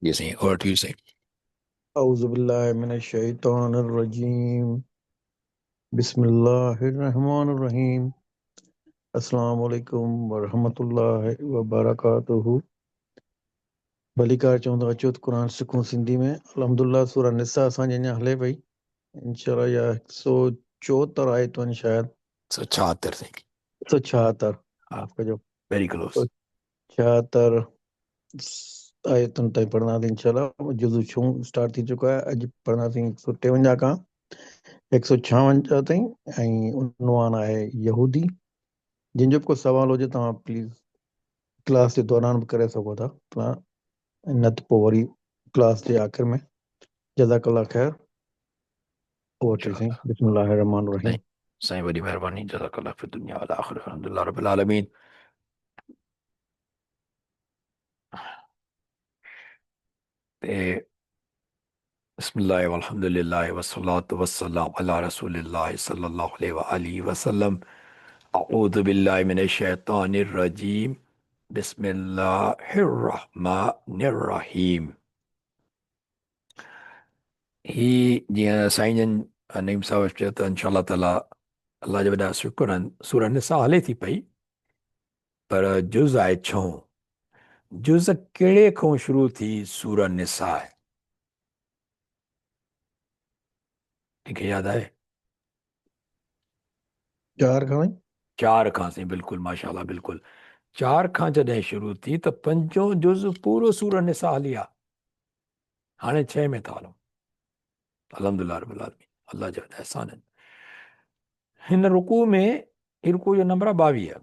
जी साईं, over two you Sain. अऊज़ु बिल्लाहि मिनश-शैतानिर रजीम। बिस्मिल्लाहिर्रहमानिर्रहीम। अस्सलाम वालेकुम वरहमतुल्लाहि वबरकातुहू। भलीकार चवंदा अचो त क़ुरान सिखूं सिंधी में। अल्हम्दुलिल्लाह सूरा निसा असांजी अञा हले पई, इंशाअल्लाह या 174 आयतूं आहिनि शायदि। 176 साईं। 176, हा, माफ़ कजो। Very close. 176 आयतुनि ताईं पढ़ंदासीं इंशाअल्लाह। जुज़ छहों स्टार्ट थी चुको आहे, अॼु पढ़ंदासीं 153 खां 156 ताईं ऐं उनवान आहे यहूदी। जंहिंजो बि को सवाल हुजे तव्हां प्लीज़ क्लास जे दौरान बि करे सघो था, न त पोइ वरी क्लास जे आख़िर में। जज़ाकल्लाह ख़ैर। ओवर टू साईं। बिस्मिल्लाहिर्रहमानिर्रहीम। साईं वॾी महिरबानी, जज़ाकल्लाह फ़ी दुनिया वल आख़िरत, अल्हम्दुलिल्लाह रब्बिल आलमीन। ते बिस्मिल्लाह वल्हम्दुलिल्लाह वस्सलातु वस्सलाम अला रसूलिल्लाह सल्लल्लाहु अलैहि व आलिहि वसल्लम। अऊज़ु बिल्लाहि मिनश शैतानिर रजीम। बिस्मिल्लाहिर्रहमानिर्रहीम। ही जीअं साईं जन नईम साहिब चयो त इंशा ताला अलाह जा वॾा शुक्र आहिनि, सूरा निसा हले थी पई, पर जुज़ आहे छहों। जुज़ कहिड़े खां शुरू थी सूरा निसा आहे? कंहिंखे यादि आहे? 4 खां। 4 खां साईं, बिल्कुलु माशाअल्लाह, बिल्कुलु 4 खां जॾहिं शुरू थी त पंजों जुज़ पूरो सूरा निसा हली आहे। हाणे 6 में था हलूं। अल्हम्दुलिल्लाह रब्बिल आलमीन, अलाह जा वॾा अहसान आहिनि। हिन रुकू में, ही रुकू जो नंबर आहे 22,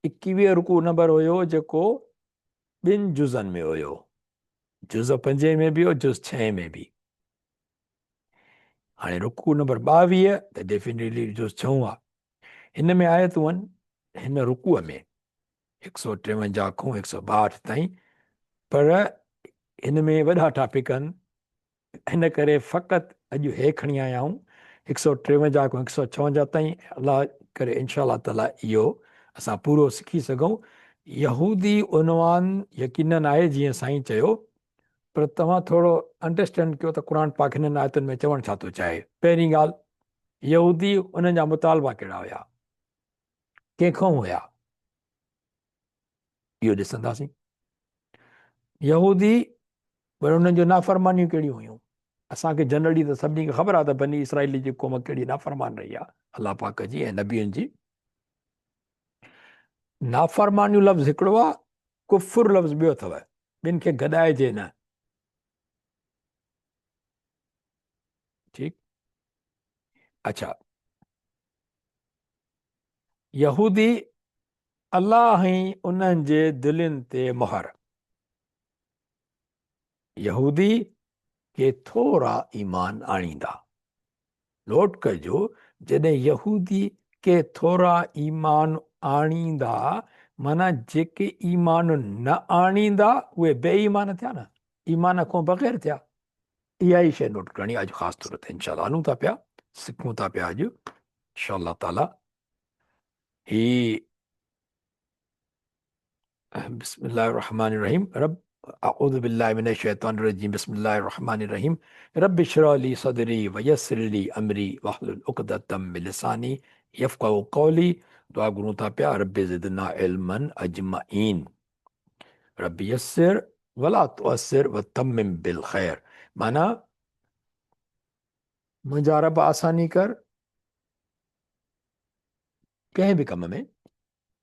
21 रुकू नंबर हुयो जेको ॿिनि जुज़नि में हुयो, जुज़ पंजे में बि हुयो, जुज़ 6 में बि। हाणे रुकू नंबर 22 त डेफिनेटली जुज़ छहों आहे। हिन में आयतूं आहिनि, हिन रुकूअ में 153 खां 162 ताईं, पर हिन में वॾा टॉपिक आहिनि, हिन करे फ़क़ति अॼु हे खणी आया आहियूं 153 खां 156 ताईं। अलाह करे इंशा ताला इहो असां पूरो सिखी सघूं। यहूदी उनवान यकीनन आहे जीअं साईं चयो, पर तव्हां थोरो अंडरस्टैंड कयो त क़ुरान पाक हिननि आयतुनि में चवणु छा थो चाहे। पहिरीं ॻाल्हि, यहूदी उन्हनि जा मुतालबा कहिड़ा हुया, कंहिंखां हुया, इहो ॾिसंदासीं। यहूदी पर उन्हनि जो नाफ़रमानियूं कहिड़ियूं हुयूं? असांखे जनरली त सभिनी खे ख़बर आहे त बनी इसराइल जी क़ौम कहिड़ी नाफ़रमान रही आहे अलाह पाक जी ऐं नबियुनि जी। नाफ़रमानियूं लफ़्ज़ हिकिड़ो आहे, कुफुर लफ़्ज़ ॿियो अथव, ॿिनि खे गॾाइजे न। ठीकु, अच्छा, यहूदी अलाह ऐं उन्हनि जे दिलनि ते मुहर। यहूदी के थोरा ईमान आणींदा। नोट कजो, जॾहिं यहूदी के थोरा ईमान आणींदा, माना जेके ईमान न आणींदा उहे बेईमान थिया न, ईमान खां बग़ैर थिया। इहा ई शइ नोट करणी अॼु ख़ासि तौर ते इंशाअल्लाह। हलूं था पिया, सिखूं था पिया अॼु इंशाअल्लाह ताला। ही बिस्मिल्लाहिर्रहमानिर्रहीम। रब अऊज़ु बिल्लाहि मिनश शैतानिर रजीम। बिस्मिल्लाहिर्रहमानिर्रहीम। रब्बि इश्रह ली सदरी व यस्सिर ली अमरी वहलुल उक़दतम मिन लिसानी यफ़क़हू क़ौली। दुआ घुरूं था पिया, रब्बि ज़िदना इल्मन अजमईन, रब्बि यस्सिर वला तुअस्सिर व तम्मिम बिल ख़ैर। माना मुंहिंजा रब आसानी कर कंहिं बि कम में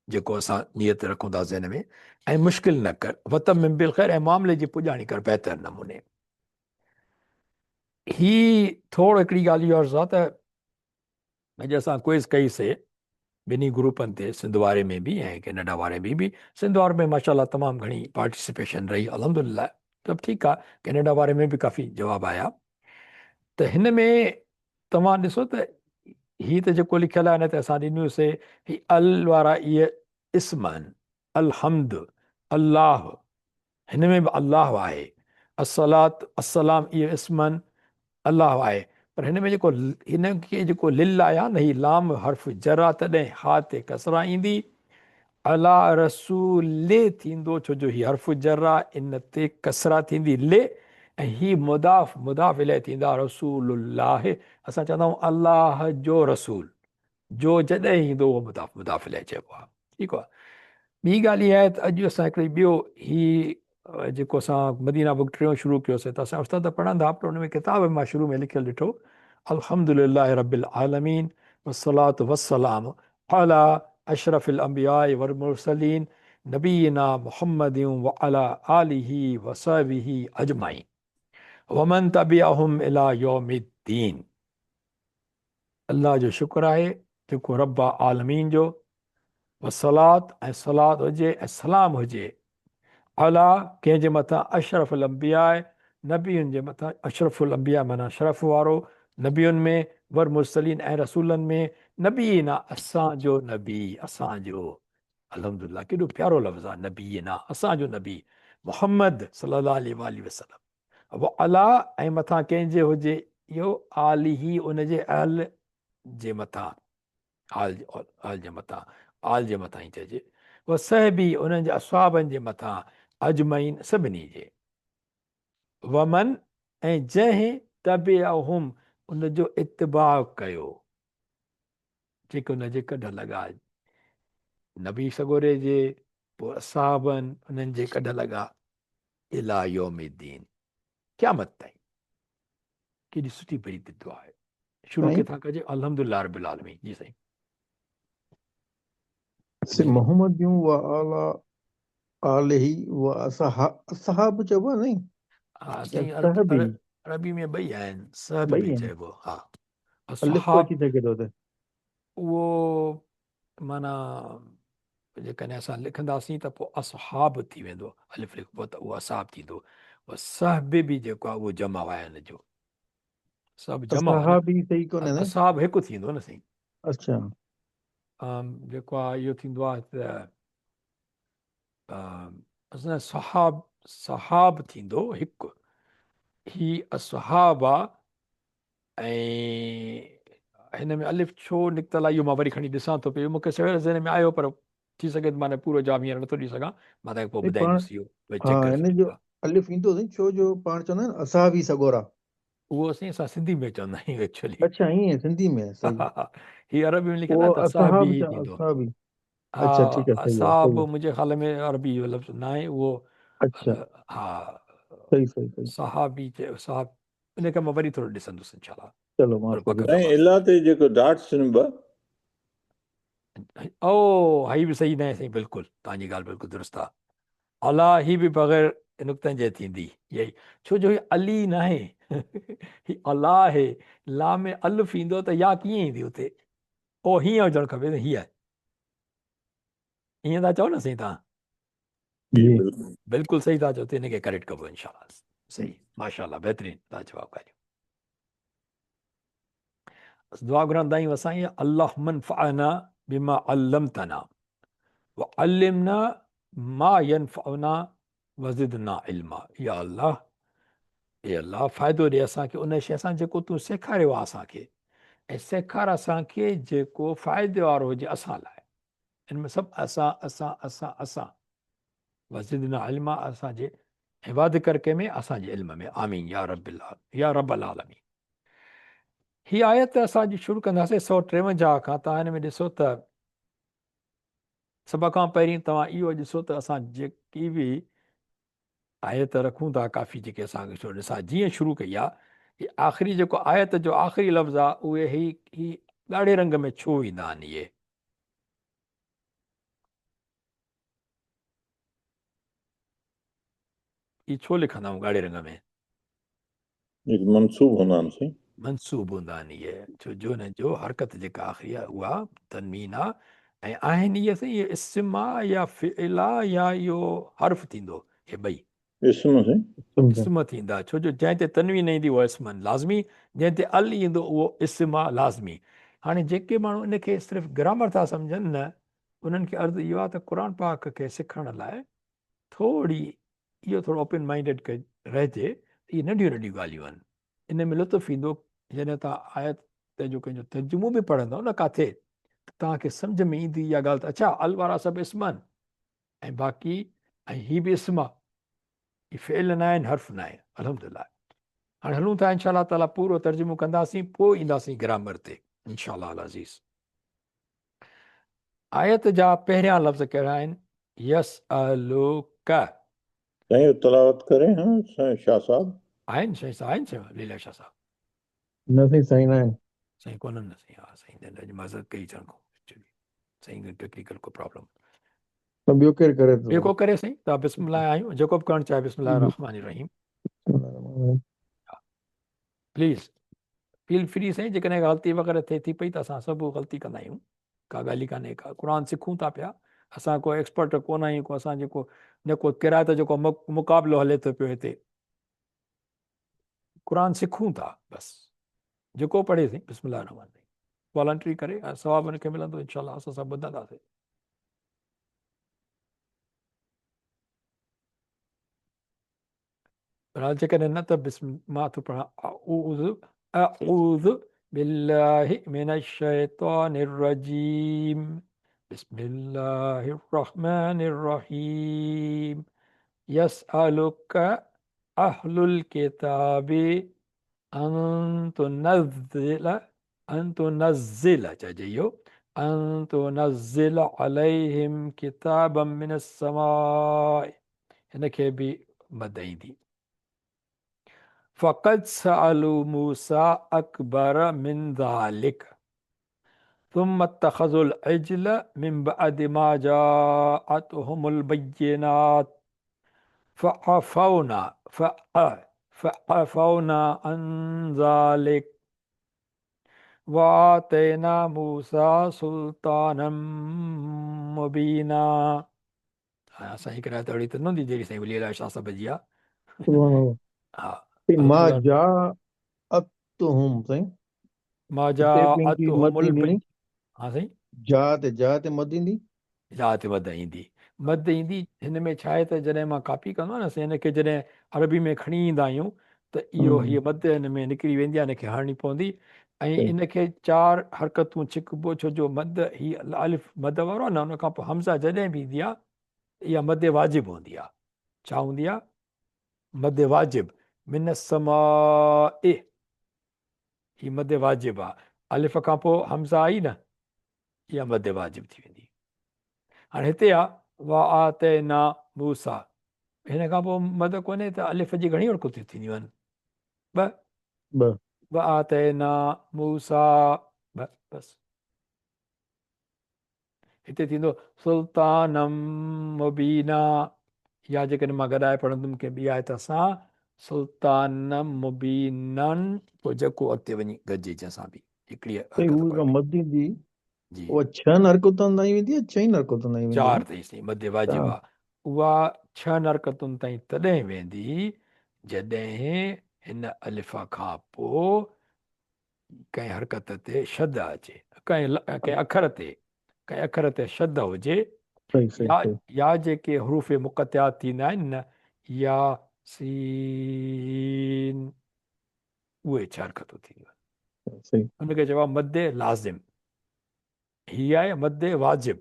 जेको असां नियत रखूं था ज़हन में, ऐं मुश्किल न कर, वतम्मिम बिल ख़ैर, ऐं मामले जी पुॼाणी कर बहितर नमूने। ही थोरो हिकिड़ी ॻाल्हि इहो अर्ज़ु आहे त अॼु असां क्विज़ कईसीं ॿिन्ही ग्रुपनि ते, सिंध वारे में बि ऐं कैनेडा वारे में बि। सिंध वारे में माशाअल्लाह तमामु घणी पार्टिसिपेशन रही, अल्हम्दुलिल्लाह सभु ठीकु आहे। कैनेडा वारे में बि काफ़ी जवाब आया। त हिन में तव्हां ॾिसो त ही त जेको लिखियलु आहे हिन ते असां ॾिनियूंसीं, ही अल वारा इहे इस्म आहिनि, अलहम्द, अल्लाह, हिन में बि अल्लाह आहे, अस्सलात अस्सलाम, इहे इस्म आहिनि, अल्लाह आहे। पर हिन में जेको हिनखे जेको लिल आहे न, ही लाम हर्फ जर आहे, तॾहिं हा ते कसरा ईंदी। عليٰ رسول ٿيندو ڇو جو هي حرف جر آ ان تي ڪسره ٿيندي ل ۽ هي مضاف مضاف اليه ٿيندا رسول الله اسان چوندا آهيون الله جو رسول جو جڏهن ايندو اهو مضاف مضاف اليه چئبو آ ٺيڪ آ ٻي ڳالهه اها آهي ته اڄ اسان هڪڙي ٻيو هي جيڪو اسان مدينه بڪ ٽيون شروع ڪيوسي ته اسان استاد پڙهندا پر ان ۾ ڪتاب ۾ مان شروع ۾ لکيل ڏٺو الحمدلله رب العالمين والصلاة والسلام علي اشرف الانبياء والمرسلين نبينا محمد وعلى آله وصحبه اجمعين ومن تبعهم الى يوم الدين الله جو شڪر آهي جيڪو رب عالمين جو وصلات ۽ صلات هجي ۽ سلام هجي عليٰ ڪنهن جي مٿان اشرف الانبياء نبين جي مٿان اشرف الانبياء معنيٰ شرف وارو نبين ۾ والمرسلين ۽ رسولن ۾ نبينا اسان جو نبي اسان جو الحمدلله ڪيڏو پيارو لفظ آهي نبينا اسان جو نبي محمد صلي الله عليه واٰله وسلم وعليٰ ۽ مٿان ڪنهن جي هجي اهو آله ان جي اهل جي مٿان آل آل جي مٿان آل جي مٿان ئي چئجي وصحبه انهن جي اصحابن جي مٿان اجمعين سڀني جي ومن ۽ جنهن تبعهم ان جو اتباع ڪيو جيڪي ان جي ڪڍ لڳا نبي سڳوري جي پوء اصحابن انهن جي ڪڍ لڳا الي يوم الدين قيامت تائين ڪيڏي سٺي ڀري دعا آهي شروع ڪٿان ڪجي الحمدلله رب العالمين جي سائين سي محمد جون و اعلي آله و اصحاب چئبو آهي سائين ها سائين عربي ۾ ٻئي آهن صحب به چئبو ها اصحاب اچي سگهي ٿو ته اهو معنيٰ جيڪڏهن اسان لکنداسين ته پوء اصحاب ٿي ويندو الف لکبو ته اهو اصحاب ٿيندو صحب به جيڪو آهي اهو جمع آهي ان جو سڀ جمع اصحاب ئي صحيح ڪونهي نه اصحاب هڪ ٿيندو نه سائين اچھا جيڪو آهي اهو ٿيندو آهي ته اسان صحاب صحاب ٿيندو هڪ هي اصحاب آ ۽ هن ۾ الف ڇو نڪتل آهي اهو مان وري کڻي ڏسان ٿو پيو مون کي سوير ذهن ۾ آيو پر ٿي سگهي ته مان پورو جواب هينئر نٿو ڏئي سگهان مان توهان کي پوء ٻڌائيندس اهو وري چيڪ ڪري هن جو الف ايندو سائين ڇو جو پاڻ چوندا آهن اصحابي سڳورا اهو سائين اسان سنڌي ۾ چوندا آهيون ايڪچوئلي اڇا ائين سنڌي ۾ صحيح هي عربي ۾ لکيل آهي ته اصحابي ئي ٿيندو اصحابي اڇا ٺيڪ آهي صحيح اصحاب منهنجي خيال ۾ عربي جو لفظ نه آهي اهو اڇا ها صحيح صحيح صحيح صحابي صحاب ان کي مان وري ٿورو ڏسندس انشاء الله چلو معاف ڪجو سائين الا تي جيڪو ڊاٽس آهن ٻه. او هي به صحيح ناهي سائين بلڪل توهان جي ڳالهه بلڪل درست آ الا هي به بغير نقطن جي ٿيندي يهي ڇو جو هي علي ناهي هي الا آهي لا ۾ الف ايندو ته يا ڪيئن ايندي اتي او هيئن هجڻ کپي نه هيئن ائين ٿا چئو نه سائين توهان جي بلڪل بلڪل صحيح ٿا چئو ته ان کي ڪريڪٽ ڪبو انشاء الله صحيح ماشاء الله بهترين لاجواب ڳالهيون دعا گهرندا آهيون اسان يا اللهم انفعنا بما علمتنا وعلمنا ما ينفعنا وزدنا علما يا الله اي الله فائدو ڏي اسان کي ان شيء سان جيڪو تون سيکاريو آهي اسان کي ۽ سيکار اسان کي جيڪو فائدي وارو هجي اسان لاء ان ۾ سڀ اسان اسان اسان اسان وزدنا علما اسان جي ۽ واڌ ڪر ڪنهن ۾ اسان جي علم ۾ آمين يا رب يا رب العالمين هي آيت اسان جي شروع ڪنداسين 153 کان توهان هن ۾ ڏسو ته سڀ کان پهرين توهان اهو ڏسو ته اسان جيڪي به آيت رکون ٿا ڪافي جيڪي اسان کي اسان جيئن شروع ڪئي آ هي آخري جيڪو آيت جو آخري لفظ آ اهي هي هي ڳاڙهي رنگ ۾ ڇو ايندا آهن اهي هي ڇو لکندا آهيون ڳاڙهي رنگ ۾؟ جيڪي منصوب هوندا آهن سائين. منصوب هوندا آهن اهي ڇو جو هن جو حرڪت جيڪا آخري آهي اها تنوين آهي ۽ آهن اهي سائين اهي اسم آ يا فعل آ يا اهو حرف ٿيندو اهي ٻئي. اسم سائين. اسم ٿيندا ڇو جو جنهن تي تنوين ايندي اهو اسم آهن لازمي جنهن تي ال ايندو اهو اسم آ لازمي هاڻي جيڪي ماڻهو ان کي صرف گرامر ٿا سمجهن نه انهن کي عرض اهو آ ته قرآن پاڪ کي سکڻ لاء ٿوري اهو ٿورو اوپن مائنڊيڊ رهجي ته اهي ننڍيون ننڍيون ڳالهيون آهن ان ۾ لطف ايندو جڏهن توهان آيت جو ڪنهن جو ترجمو به پڙهندو نه ڪاٿي ته توهان کي سمجهه ۾ ايندي اها ڳالهه ته اڇا ال وارا سڀ اسم آهن ۽ باقي ۽ هي به اسم آهي، هي فعل نه آهن حرف نه آهن. الحمدلله هاڻي هلون ٿا انشاء الله تعالي پورو ترجمو ڪنداسين پوء اينداسين گرامر تي انشاء الله العزيز. آيت جا پهريان لفظ ڪهڙا آهن؟ يسألوک. سائين تلاوت ڪري ها سائين شاهه صاحب. آهن سائين آهن سائين ليلا شاهه صاحب. نه سائين سائين نه آهن. سائين ڪونهن نه سائين ها سائين اڄ معذرت ڪئي اچڻ کان سائين ٽيڪنيڪل ڪو پرابلم. ته ٻيو ڪير ڪري ٿو؟ ٻيو ڪو ڪري سائين ته بسم الله آهيون جيڪو به ڪرڻ چاهي بسم الله الرحمن الرحيم. پليز فيل فري سائين جيڪڏهن غلطي وغيره ٿئي ٿي پئي ته اسان سڀ غلطي ڪندا آهيون ڪا ڳالهه ئي ڪانهي ڪا قرآن سکون ٿا پيا اسان ڪو ايڪسپرٽ ڪونه آهيون ڪو اسان جيڪو نه ڪو قرائت جو ڪو مقابلو هلي ٿو پيو هتي قرآن سکون ٿا بس جيڪو پڙهي سائين بسم الله الرحمن الرحيم والنٽري ڪري ثواب ان کي ملندو انشاءالله اسان سڀ ٻڌنداسين. بهرحال جيڪڏهن نه ته بسم مان ٿو پڙهان اعوذ اعوذ بالله من الشيطان الرجيم بسم الله الرحمن الرحيم يسألك اهل الكتاب ان تنزل ان تنزل چئجي اهو ان تنزل عليهم كتابا من السماء هن کي به مد ايندي. فقد سألوا موسى اڪبر من ذلک ثم اتخذوا العجل من بعد ما جاءتهم البينات فعفونا فعفونا عن ذلک وآتينا موسى سلطانا مبينا. ها سائين هڪ رات اهڙي ته نه هوندي جهڙي سائين ولي الله شاهه صاحب جي آ. سبحان الله. ها ما جاءتهم سائين ما جاءتهم البي ها سائين جا تي جا تي مد ايندي جا تي مد ايندي مد ايندي هن ۾ ڇا آهي ته جڏهن مان ڪاپي ڪندو آهيان نه سائين هن کي جڏهن عربي ۾ کڻي ايندا آهيون ته اهو هيء مد هن ۾ نڪري ويندي آهي هن کي هڻڻي پوندي ۽ ان کي چار حرڪتون ڇڪبو ڇو جو مد هي الف مد وارو آهي نه ان کان پوء همزه جڏهن به ايندي آهي اها مد واجب هوندي آهي ڇا هوندي آهي مد واجب من السماء هي مد واجب آهي الف کان پوء همزه آئي نه اها مد واجب ٿي ويندي هاڻي هتي آ وآتينا موسيٰ هن کان پوء مد ڪونهي ته الف جي گهڻي حرڪتون ٿينديون آهن ٻه ٻه وآتينا موسيٰ ٻه بس هتي ٿيندو سلطانا مبينا يا جيڪڏهن مان گڏائي پڙهندم ڪنهن ٻي آيت سان سلطانا مبينا پوء جيڪو اڳتي وڃي گڏجي جنهن سان به هڪڙي حرڪت مد ايندي جي. اها ڇهن حرڪتن تائين ويندي يا چئن حرڪتن تائين ويندي؟ چار تائين سائين مد واجب آ. اها ڇهن حرڪتن تائين تڏهن ويندي جڏهن هن الف کان پوء ڪنهن حرڪت تي شد اچي، ڪنهن ڪنهن اکر تي ڪنهن اکر تي شد هجي صحيح صحيح يا صحيح. يا جيڪي حروف مقطعات ٿيندا آهن نه يا سين اهي ڇهه حرڪتون ٿينديون آهن. صحيح. ان کي چئبو آهي مد لازم. هي آهي مد واجب.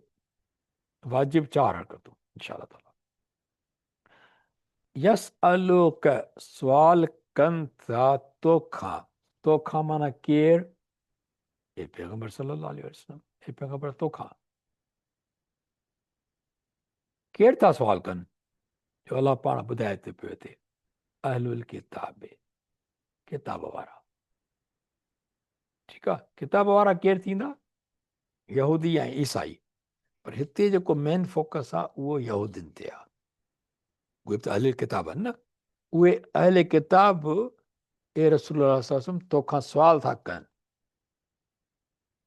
واجب چار حرڪتون انشاء الله تعالي. يسألوک سوال ڪن ٿا توکان، توکان معنيٰ ڪير؟ اي پيغمبر صلي الله عليه وسلم، اي پيغمبر توکان. ڪير ٿا سوال ڪن؟ جو الله پاڻ ٻڌائي ٿو پيو هتي اهل الڪتاب ڪتاب وارا. ٺيڪ آ ڪتاب وارا ڪير ٿيندا؟ يهودي ۽ عيسائي. پر هتي جيڪو مين فوڪس آ اهو يهودين تي آ. اهي به ته اهل ڪتاب آهن نه. اهي اهل ڪتاب اي رسول الله صلي الله عليه وسلم توکان سوال ٿا ڪن.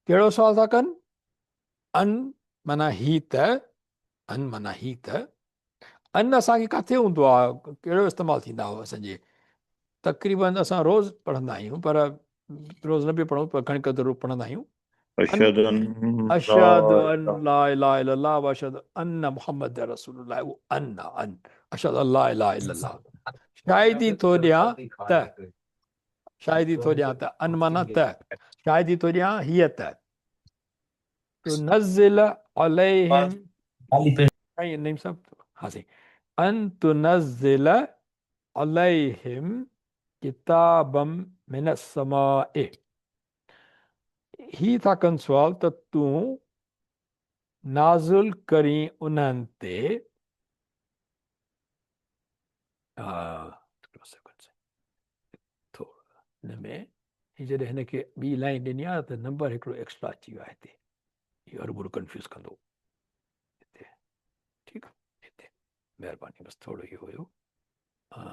ڪهڙو سوال ٿا ڪن؟ ان معنيٰ هي ته، ان معنيٰ هي ته، ان اسان کي ڪاٿي هوندو آ، ڪهڙو استعمال ٿيندا هو اسان جي تقريبن اسان روز پڙهندا آهيون پر روز نه به پڙهون پر گهڻي قدر پڙهندا آهيون. اشهد ان اشهد ان لا اله الا الله واشهد ان محمد رسول الله اهو ان ان اشهد ان لا اله الا الله شاهدي ٿو ڏيان ته شاهدي ٿو ڏيان ته ان معنيٰ ته شاهدي ٿو ڏيان هيء ته. تنزل عليهم سائين نعيم صاحب ها سائين ان تنزل عليهم ڪتابا من السماء هي ٿا ڪن سوال ته تون نازل ڪرين انهن تي ٿورو هن ۾ هي جڏهن هن کي ٻي لائن ڏني آهي ته نمبر هڪڙو ايڪسٽرا اچي ويو آهي هتي اهو هربرو ڪنفيوز ڪندو هتي ٺيڪ هتي مهرباني بس ٿورو اهو هيو ها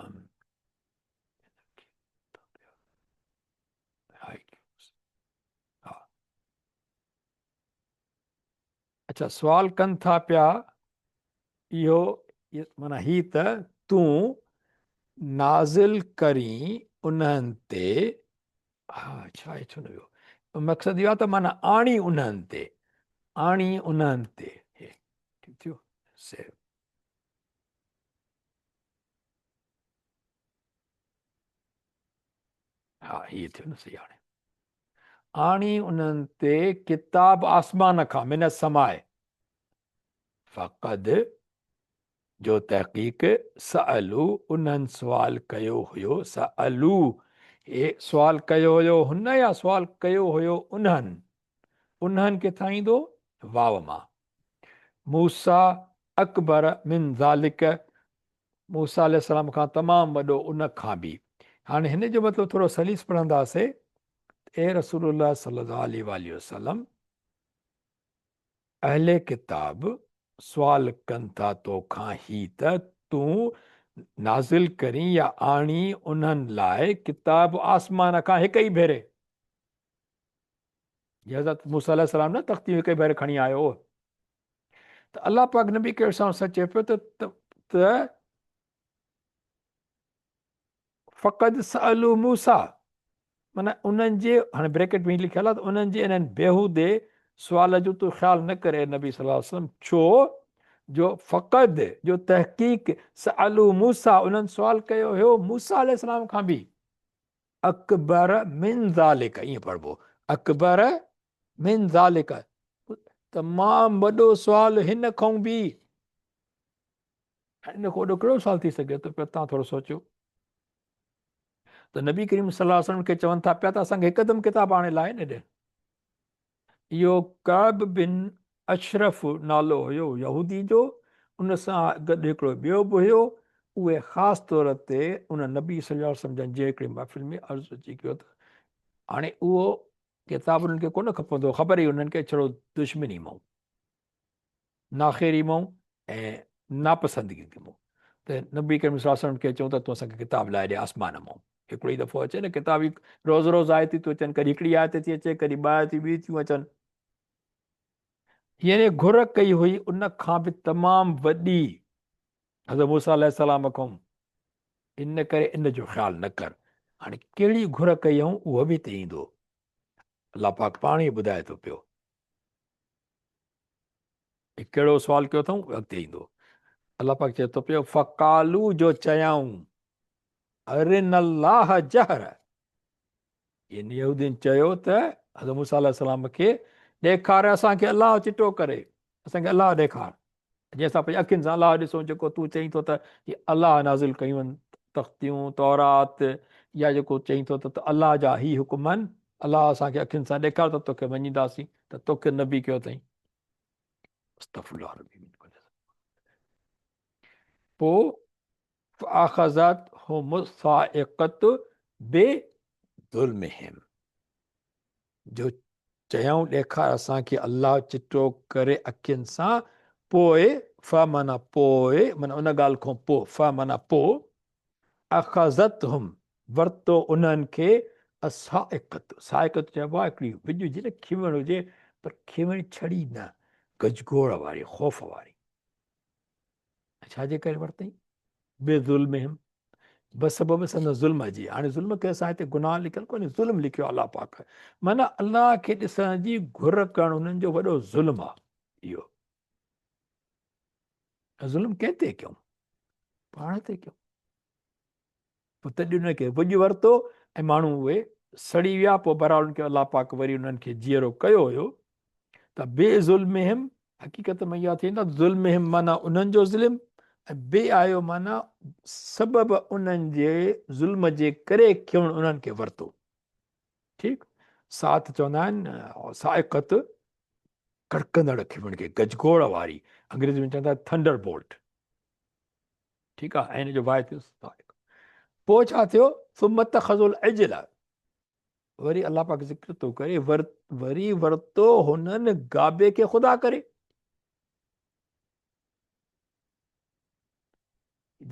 اڇا سوال ڪن ٿا پيا اهو معنيٰ هي ته تون نازل ڪرين انهن تي ها ڇا آهي ڇو نه ويو مقصد اهو آهي ته معنيٰ آڻي انهن تي آڻي انهن تي ٺيڪ ٿيو سيو ها هي ٿيو نه صحيح هاڻي آڻي انهن تي ڪتاب آسمان کان من السماء فقد جو تحقيق سألو انهن سوال ڪيو هيو سألو هي سوال ڪيو هيو هن يا سوال ڪيو هيو انهن انهن ڪٿان ايندو واو مان موسيٰ اڪبر من ذالڪ موسيٰ عليه السلام کان تمام وڏو ان کان به. هاڻي هن جو مطلب ٿورو سليس پڙهنداسي ته اي رسول الله صلي الله عليه واٰله وسلم اهل ڪتاب سوال ڪن ٿا تو کان هي ته تون نازل ڪرين يا آڻين انهن لاء ڪتاب آسمان کان هڪ ئي ڀيري جي حضرت موسيٰ عليه السلام نه تختيون هڪ ئي ڀيري کڻي آيو هو ته الله پاڪ نبي ڪريم صلي الله عليه وسلم چئي پيو ته ته فقد سألوا موسيٰ معنی انهن جي هاڻي بريڪٽ ۾ لکيل آهي ته انهن جي انهن بيهودي سوال جو تو خيال نه ڪري نبي صلي الله عليه وسلم ڇو جو فقد جو تحقيق سألوا موسيٰ انهن سوال ڪيو هيو موسيٰ عليه السلام کان به اڪبر من ذالڪ ائين پڙهبو اڪبر من ذالڪ تمام وڏو سوال هن کان به هن کان وڏو ڪهڙو سوال ٿي سگهي ٿو پيو تان ٿورو سوچيو ته نبي ڪريم صلي الله عليه وسلم کي چون ٿا پيا ته اسان کي هڪدم ڪتاب آڻي لاهي نه ڏي اهو ڪعب بن اشرف نالو هيو يهودي جو، ان سان گڏ هڪڙو ٻيو به هيو، اهي خاص طور تي ان نبي صلي الله عليه وسلم جن جي هڪڙي محفل ۾ عرض اچي ڪيو ته هاڻي اهو ڪتاب انهن کي ڪونه کپندو، خبر هئي انهن کي ڇڙو دشمني مئون. ناخيري مئون ۽ ناپسندگي مئون ته نبي ڪريم صلي الله عليه وسلم کي چئون ته تون اسان کي ڪتاب لاهي ڏي آسمان مئون هڪڙو ئي دفعو اچي نه ڪتاب ئي روز روز آيتون ٿيون اچن ڪڏهن هڪڙي آيت ٿي اچي ڪڏهن ٻه آيتون ٻي ٿيون اچن يعني گهر ڪئي هئي ان کان به تمام وڏي حضرت موسيٰ عليه السلام کان ان ڪري ان جو خيال نه ڪر هاڻي ڪهڙي گهر ڪئي هئون اهو به هتي ايندو الله پاڪ پاڻ ئي ٻڌائي ٿو پيو ڪهڙو سوال ڪيو اٿئون اڳتي ايندو الله پاڪ چئي ٿو پيو فقالو جو چيائون ارن الله جهر يعني يهودين چيو ته حضرت موسيٰ عليه السلام کي ڏيکار اسان کي الله چٽو ڪري اسان کي الله ڏيکار جنهن سان پنهنجي اکين سان الله ڏسون جيڪو تون چئين ٿو ته هي الله نازل ڪيون تختيون تورات يا جيڪو چئين ٿو ته الله جا هي حڪم آهن الله اسان کي اکين سان ڏيکار ته توکي مڃينداسين ته توکي نبي ڪيو اٿئي استغفر الله ربي من كل پوء فاخذتهم الصاعقه بظلمهم جو چيائون ڏيکار اسان کي الله چٽو ڪري اکين سان پوء ف معنيٰ پوء معنيٰ ان ڳالهه کان پوء ف معنيٰ پوء اخذتهم ورتو انهن کي الصاعقة صاعقة چئبو آهي هڪڙي وڄ هجي نه کيوڻ هجي پر کيوڻ ڇڙي نه گجگوڙ واري خوف واري ڇا جي ڪري ورتائين بظلمهم بسبب سندن ظلم جي هاڻي ظلم کي اسان هتي گناهه لکيل ڪونهي ظلم لکيو الله پاڪ معنيٰ الله کي ڏسڻ جي گهر ڪرڻ انهن جو وڏو ظلم آهي اهو ظلم ڪنهن تي ڪيون پاڻ تي ڪيون پوء تڏهن انهن کي وڄ ورتو ۽ ماڻهو اهي سڙي ويا پوء بهرحال ان کي الله پاڪ وري انهن کي جيئرو ڪيو هيو. ته بي ظلمهم حقيقت ۾ اها ٿيندا ظلمهم معنيٰ انهن جو ظلم ۽ بي آيو معنيٰ سبب انهن جي ظلم جي ڪري کيون انهن کي ورتو. ٺيڪ ساعت چوندا آهن سائقت ڪڙڪندڙ کيون کي گجگوڙ واري انگريزي ۾ چوندا ٿنڊر بولٽ. ٺيڪ آهي ۽ ان جو واحد ٿيو سائق. پوء ڇا ٿيو؟ ثم اتخذوا العجل وري الله پاڪ ذڪر ٿو ڪري وري ورتو هنن گابي کي خدا ڪري.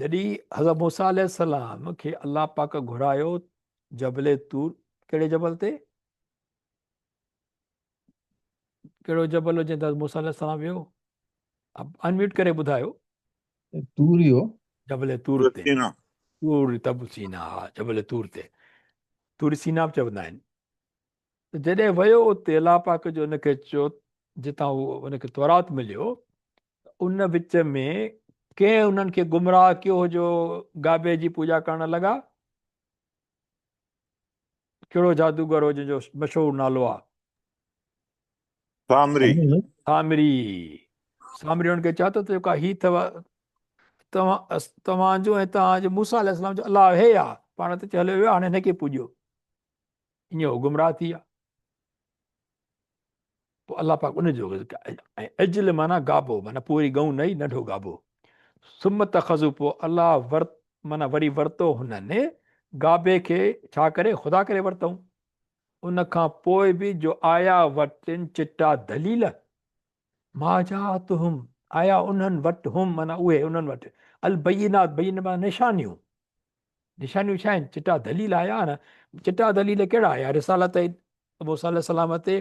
جڏهن حضرت موسيٰ عليه السلام کي الله پاڪ گهرايو جبل طور، ڪهڙي جبل تي؟ ڪهڙو جبل هو جنهن تي حضرت موسيٰ عليه السلام ويو؟ انميوٽ ڪري ٻڌايو. طور ئي هو. جبل طور تي. طور تب سينا، ها جبل طور تي، طور سينا به چوندا آهن. ته جڏهن ويو اتي الله پاڪ جو ان کي چيو جتان هو ان کي تورات مليو، ان وچ ۾ ڪنهن انهن کي گمراهه ڪيو هو جو گابي جي پوڄا ڪرڻ لڳا؟ ڪهڙو جادوگر هو جنهن جو مشهور نالو آهي؟ سامري. سامري. سامري انهن کي چيو ته جيڪا هي اٿو توهان جو ۽ توهان جي موسيٰ عليه السلام جو الله هي آهي، پاڻ ته هليو ويو هاڻي هن کي پوڄيو. ائين هو گمراهه ٿي ويا. پوء الله پاڪ ان جو ۽ عجل معنيٰ گابو معنيٰ پوري ڳئون نه ئي ننڍو گابو. ثم اتخذوا پوء الله ورت معنيٰ وري ورتو هنن گابي کي ڇا ڪري خدا ڪري ورتائون. ان کان پوء به جو آيا وٽن چٽا دليل ما جاءتهم آيا انهن وٽ هم معنيٰ اهي انهن وٽ البينات بينات معنيٰ نشانيون نشانيون ڇا آهن چٽا دليل آيا نه چٽا دليل ڪهڙا آيا رسالت موسيٰ عليه السلام تي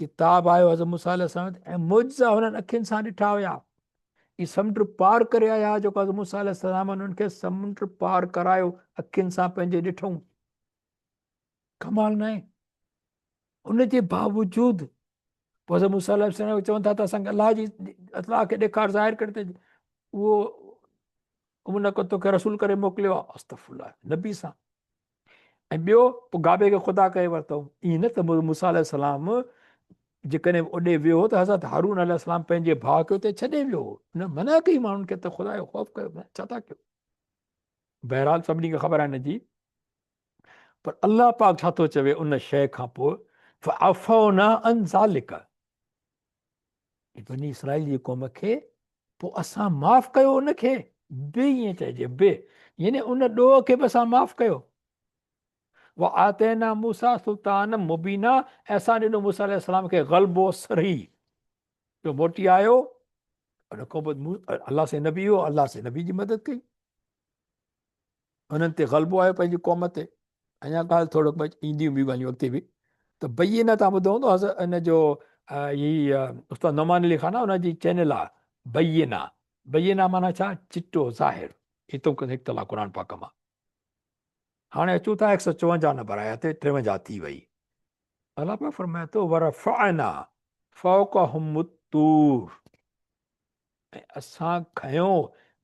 ڪتاب آيو حضرت موسيٰ عليه السلام تي ۽ معجزا هنن اکين سان ڏٺا هيا اي سمنڊ پار ڪري آيا جيڪو حضرت موسيٰ عليه السلام انهن کي سمنڊ پار ڪرايو اکين سان پنهنجي ڏٺو ڪمال نه آهي ان جي باوجود پوء حضرت موسيٰ عليه السلام چون ٿا ته اسان کي الله جي الله کي ڏيکار ظاهر ڪري ته اهو ان کو توکي رسول ڪري موڪليو آهي استغفر الله نبي سان ۽ ٻيو پوء گابي کي خدا ڪري ورتو ائين نه ته موسيٰ عليه السلام جيڪڏهن اوڏي ويو ته حضرت هارون عليه السلام پنهنجي ڀاء کي اتي ڇڏي ويو هو ان منع ڪئي ماڻهن کي ته خدا جو خوف ڪيو ڇا ٿا ڪيو بهرحال سڀني کي خبر آهي نه جي پر الله پاڪ ڇا ٿو چوي ان شيء کان پوء فعفونا عن ذلک بني اسرائيل جي قوم کي پوء اسان معاف ڪيو ان کي به ائين چئجي به يعني ان ڏوهه کي به اسان معاف ڪيو وآتينا موسيٰ سلطان مبينا ۽ اسان ڏنو موسيٰ عليه السلام کي غلبو سري جو موٽي آيو ان کان پوء الله سين نبي هو الله سين نبي جي مدد ڪئي انهن تي غلبو آيو پنهنجي قوم تي. اڃا ڳالهه ٿورو اينديون ٻيون ڳالهيون اڳتي به ته بينه تان ٻڌو هوندو حضرت ان جو هي استاد نعمان علي خان ان جي چينل آ بينه بينه معنی ڇا چٽو ظاهر هتو نڪتل آ قرآن پاڪ مان. هاڻي اچون ٿا 154 نمبر آيت تي 53 ٿي وئي. الله پاڪ فرمائي ٿو ورفعنا فوقهم الطور ۽ اسان کنيو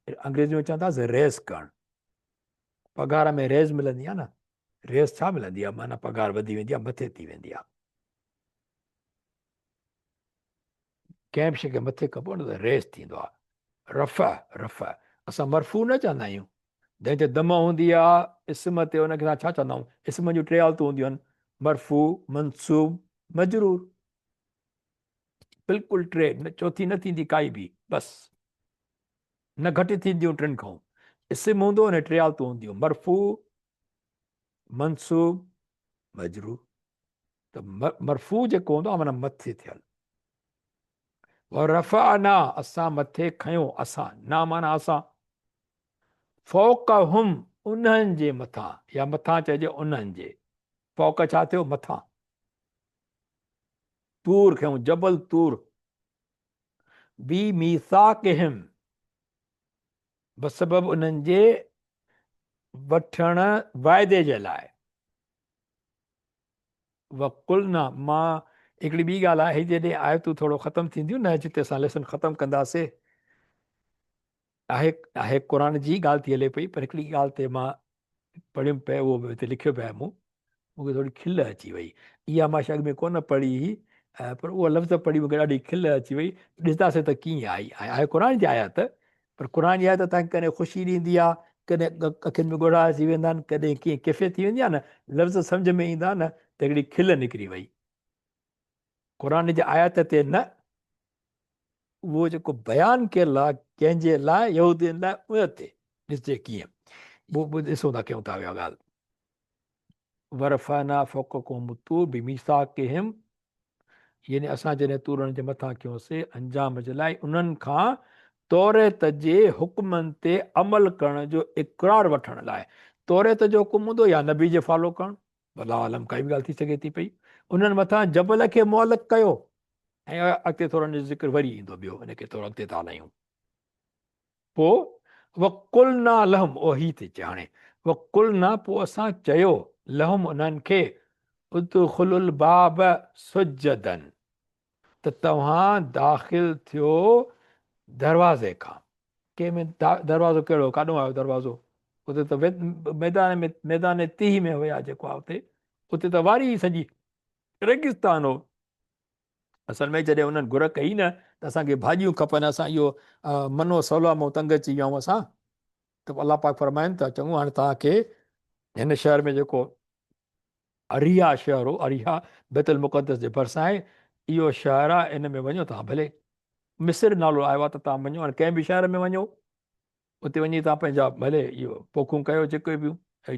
انگريزي ۾ چون ٿا ريز ڪرڻ پگهار ۾ ريز ملندي آهي نه ريز ڇا ملندي آهي معنيٰ پگهار وڌي ويندي آهي مٿي ٿي ويندي آهي ڪنهن به شيء کي مٿي ڪبو نه ته ريز ٿيندو آهي رفع رفع اسان مرفوع نه چوندا آهيون جنهن تي دم هوندي آهي اسم تي ان کي اسان ڇا چوندا آهيون اسم جون ٽي حالتون هونديون آهن مرفوع منصوب مجرور بلڪل ٽي نه چوٿين نه ٿيندي ڪائي به بس نه گهٽ ٿينديون ٽن کان اسم هوندو ان ٽي حالتون هونديون مرفوع منصوب مجرور ته مرفوع جيڪو هوندو آهي معنيٰ مٿي ٿيل ورفعنا اسان مٿي کنيو اسان نا معنيٰ اسان فوقهم انهن جي مٿان يا مٿان چئجي انهن جي فوق ڇا ٿيو مٿان طور کنيو جبل طور بي ميثاقهم بسبب انهن جي وٺڻ واعدي جي لاء وقلنا مان هڪڙي ٻي ڳالهه آهي جڏهن آيتون ٿورو ختم ٿينديون نه جتي اسان ليسن ختم ڪنداسي آهي آهي قرآن جي ڳالهه ٿي هلي پئي پر هڪڙي ڳالهه تي مان پڙهيم پئي اهو به هتي لکيو پيو آهي مون مون کي ٿوري کل اچي وئي اها مان اڳ ۾ ڪونه پڙهي هئي. پر اهو لفظ پڙهي مونکي ڏاڍي کل اچي وئي. ڏسنداسين ته ڪيئن آئي. ۽ آهي قرآن جي آيت، پر قرآن جي آيت توهان کي ڪڏهن خوشي ڏيندي آهي، ڪڏهن اکين ۾ ڳوڙها اچي ويندا آهن، ڪڏهن ڪيئن ڪيفيت ٿي ويندي آهي نه، لفظ سمجهه ۾ ايندا نه ته هڪڙي کل نڪري وئي. قرآن جي آيت تي نه، اهو جيڪو بيان ڪيل آهي ڪنهن جي لاء، يهودين لاء، ان تي ڏسجي ڪيئن. پوء ڏسون ٿا ڪيون ٿا اها ڳالهه. ورفعنا فوقهم الطور بميثاقهم يعني اسان جڏهن طور انهن جي مٿان ڪيوسي انجام جي لاء انهن کان توريت جي حڪمن تي عمل ڪرڻ جو اقرار وٺڻ لاء. توريت جو حڪم هوندو يا نبي جي فالو ڪرڻ، والله اعلم ڪائي به ڳالهه ٿي سگهي ٿي پئي. انهن مٿان جبل کي معلق ڪيو ۽ اڳتي ٿورو ان جو ذڪر وري ايندو ٻيو ان کي ٿورو اڳتي ٿا هلايون. پوء وقلنا لهم او هي ٿي چئي هاڻي وقلنا پوء اسان چيو لهم انهن کي ادخلوا الباب سجدا ته توهان داخل ٿيو دروازي کان. ڪنهن ۾ دروازو ڪهڙو ڪاڏو آيو دروازو؟ اتي ته ميدان ۾ ميدان تيهه ۾ هيا جيڪو آهي اتي اتي ته واري ئي سڄي ريگستان هو. اصل ۾ جڏهن انهن گهر ڪئي نه ته اسان کي ڀاڄيون کپن اسان اهو منو سولا مون تنگ اچي ويا آهيون اسان ته الله پاڪ فرمائن ته چڱو هاڻي توهان کي هن شهر ۾ جيڪو اريحا شهر هو، اريحا بيت المقدس جي ڀرسان آهي، اهو شهر آهي، ان ۾ وڃو توهان ڀلي مصر نالو آيو آهي ته توهان وڃو هاڻي ڪنهن به شهر ۾ وڃو اتي وڃي توهان پنهنجا ڀلي اهو پوکون ڪيو جيڪي به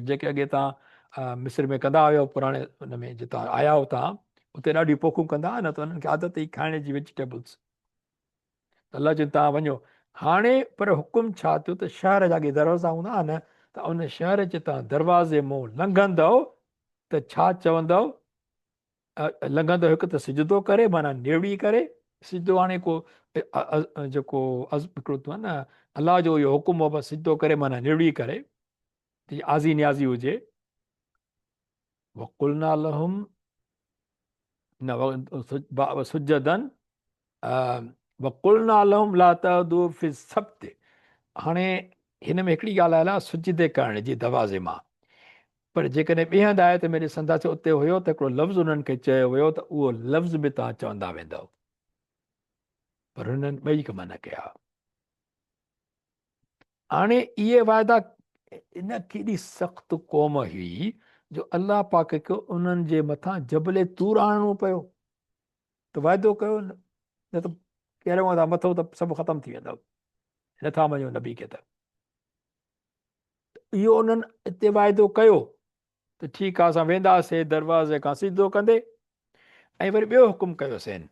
جيڪي اڳي توهان مصر ۾ ڪندا هيو پراڻي ان ۾ جتان آيا هو توهان اتي ڏاڍيون پوکون ڪندا هئا نه ته انهن کي عادت هئي کائڻ جي ويجيٽيبلز ته الله چيو توهان وڃو هاڻي پر حڪم ڇا ٿيو ته شهر جا اڳي دروازا هوندا هئا نه ته ان شهر جي توهان دروازي مون لنگهندؤ ته ڇا چوندؤ لنگهندؤ هڪ ته سجدو ڪري معنيٰ نيوڙي ڪري سجدو هاڻي ڪو جيڪو هڪڙو ٿيو نه الله جو اهو حڪم هو بس سجدو ڪري معنيٰ نيوڙي ڪري آزي نيازي هجي وقلنا لهم نه سجدا وقلنا لهم لا تعدوا في السبت هاڻي هن ۾ هڪڙي ڳالهه آيل آهي سجدي ڪرڻ جي دروازي مان پر جيڪڏهن ٻئي هنڌ آيت ۾ ڏسنداسين اتي هيو ته هڪڙو لفظ انهن کي چيو ويو ته اهو لفظ به توهان چوندا ويندؤ پر هنن ٻئي ڪم نه ڪيا. هاڻي اهي وعدا ان ڪيڏي سخت قوم هئي جو الله پاڪ کي انهن جي مٿان جبل طور آڻڻو پيو ته وعدو ڪيو نه ته ڪهڙي مٿان مٿو ته سڀ ختم ٿي ويندو نٿا مڃو نبي کي ته اهو انهن اتي وعدو ڪيو ته ٺيڪ آ اسان وينداسين دروازي کان سجدو ڪندي ۽ وري ٻيو حڪم ڪيوسين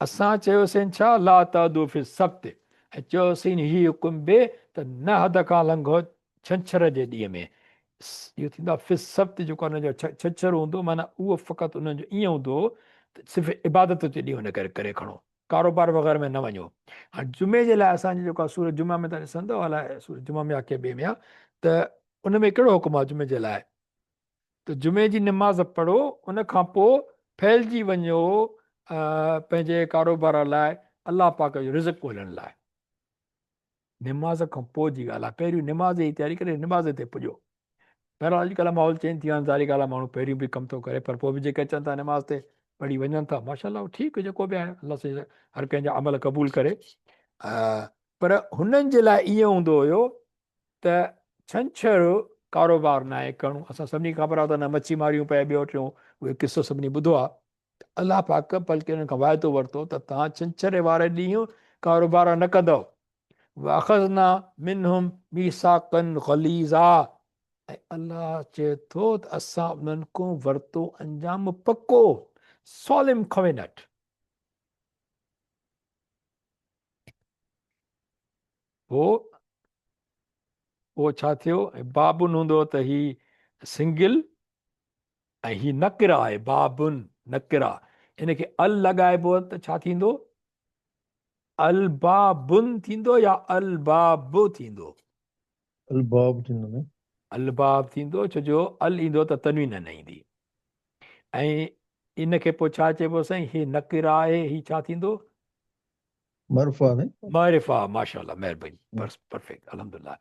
اسان چيوسين ڇا لا تعدو في السبت ۽ چيوسين هي حڪم به ته نه حد کان لنگهو ڇنڇر جي ڏينهن ۾ اهو ٿيندو آهي في السبت جيڪو انهن جو ڇنڇر هوندو معنيٰ اهو فقط انهن جو ائين هوندو هو ته صرف عبادت جو ڏينهن ان ڪري ڪري کڻو ڪاروبار وغيره ۾ نه وڃو هاڻي جمعي جي لاء اسان جي جيڪو سورة جمعه ۾ تان ڏسندو الائي سورة جمعه ۾ آ ڪنهن ٻئي ۾ آ ته ان ۾ ڪهڙو حڪم آ جمعي جي لاء ته جمعي جي نماز پڙهو ان کان پوء ڦهلجي وڃو پنهنجي ڪاروبار لاء الله پاڪ جو رزق ڳولڻ لاء نماز کان پوء جي ڳالهه آهي پهريون نماز جي تياري ڪري نماز تي پڄو بهرحال اڄڪلهه ماحول چينج ٿي ويو آهي ظاهري ڳالهه آهي ماڻهو پهريون به ڪم ٿو ڪري پر پوء به جيڪي اچن ٿا نماز تي پڙهي وڃن ٿا ماشاء الله ٺيڪ جيڪو به آهي الله سائين هر ڪنهن جا عمل قبول ڪري پر هنن جي لاء ائين هوندو هيو ته ڇنڇر ڪاروبار ناهي ڪرڻو اسان سڀني کي خبر آهي ته نه مڇي ماريون پيا ٻيو ٽيون اهي قصو سڀني ٻڌو آهي ته الله پاڪ بلڪه انهن کان واعدو ورتو ته توهان ڇنڇر واري ڏينهن ڪاروبار نه ڪندؤ واخذنا منهم ميثاقا غليظا ۽ الله چئي ٿو ته اسان انهن کان ورتو انجام پڪو سالم ڪوينٽ. پوء پوء ڇا ٿيو بابن هوندو ته هي سنگل ۽ هي نڪره آهي بابن نڪره ان کي ال لڳائبو ته ڇا ٿيندو البابن ٿيندو يا الباب ٿيندو الباب ٿيندو نه الباب ٿيندو ڇو جو ال ايندو ته تنوين نه ايندي ۽ ان کي پوء ڇا چئبو سائين هي نڪره آهي هي ڇا ٿيندو معرفه نه معرفه ماشاءالله مهرباني پرفيڪٽ الحمدلله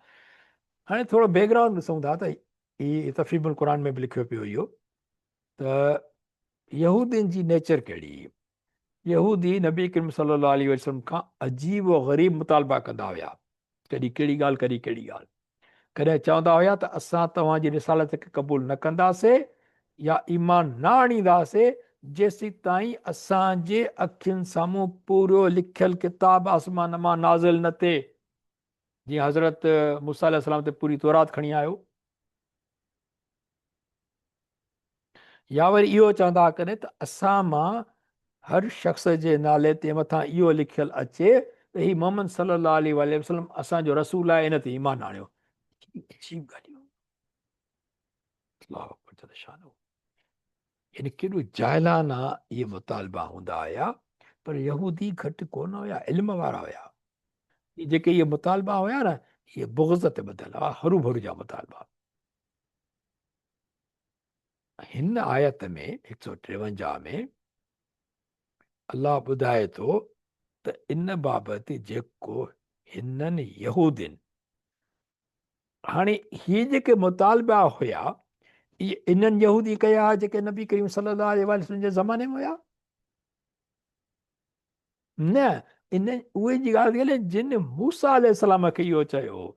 هاڻي ٿورو بيڪ گرائونڊ ڏسون ٿا ته هي تفهيم القرآن ۾ به لکيو پيو اهو ته يهودين جي نيچر ڪهڙي هئي. يهودي نبي ڪريم صلي الله عليه وسلم کان عجيب و غريب مطالبا ڪندا هيا. ڪڏهن ڪهڙي ڳالهه ڪڏهن ڪهڙي ڳالهه. ڪڏهن چوندا هيا ته اسان توهان جي رسالت کي قبول نه ڪنداسي يا ايمان نه آڻينداسي جيسيتائين اسان جي اکين سامهون پورو لکيل ڪتاب آسمان مان نازل نه ٿئي. جيئن حضرت موسيٰ عليه السلام تي پوري تورات کڻي آيو. يا وري اهو چوندا ها ڪڏهن ته اسان مان هر شخص جي نالي تي مٿان اهو لکيل اچي ته هي محمد صلي الله عليه واٰله وسلم اسان جو رسول آهي ان تي ايمان آڻيو. عجيب ڳالهيون. الله اڪبر جل شانه. يعني ڪيڏو جاهلانه اهي مطالبا هوندا هيا پر يهودي گهٽ ڪونه هيا علم وارا هيا. جيڪي اهي مطالبا هيا نه اهي بغض تي ٻڌل هئا هروڀرو جا مطالبا. هن آيت ۾ 153 ۾ الله ٻڌائي ٿو ته ان بابت جيڪو هنن يهودين هاڻي هي جيڪي مطالبا هيا اهي انهن يهودي ڪيا جيڪي نبي ڪريم صلي الله عليه وسلم جي زماني ۾ هيا نه، ان اهي جي ڳالهه ٿي هلي جن موسيٰ عليه السلام کي اهو چيو هو،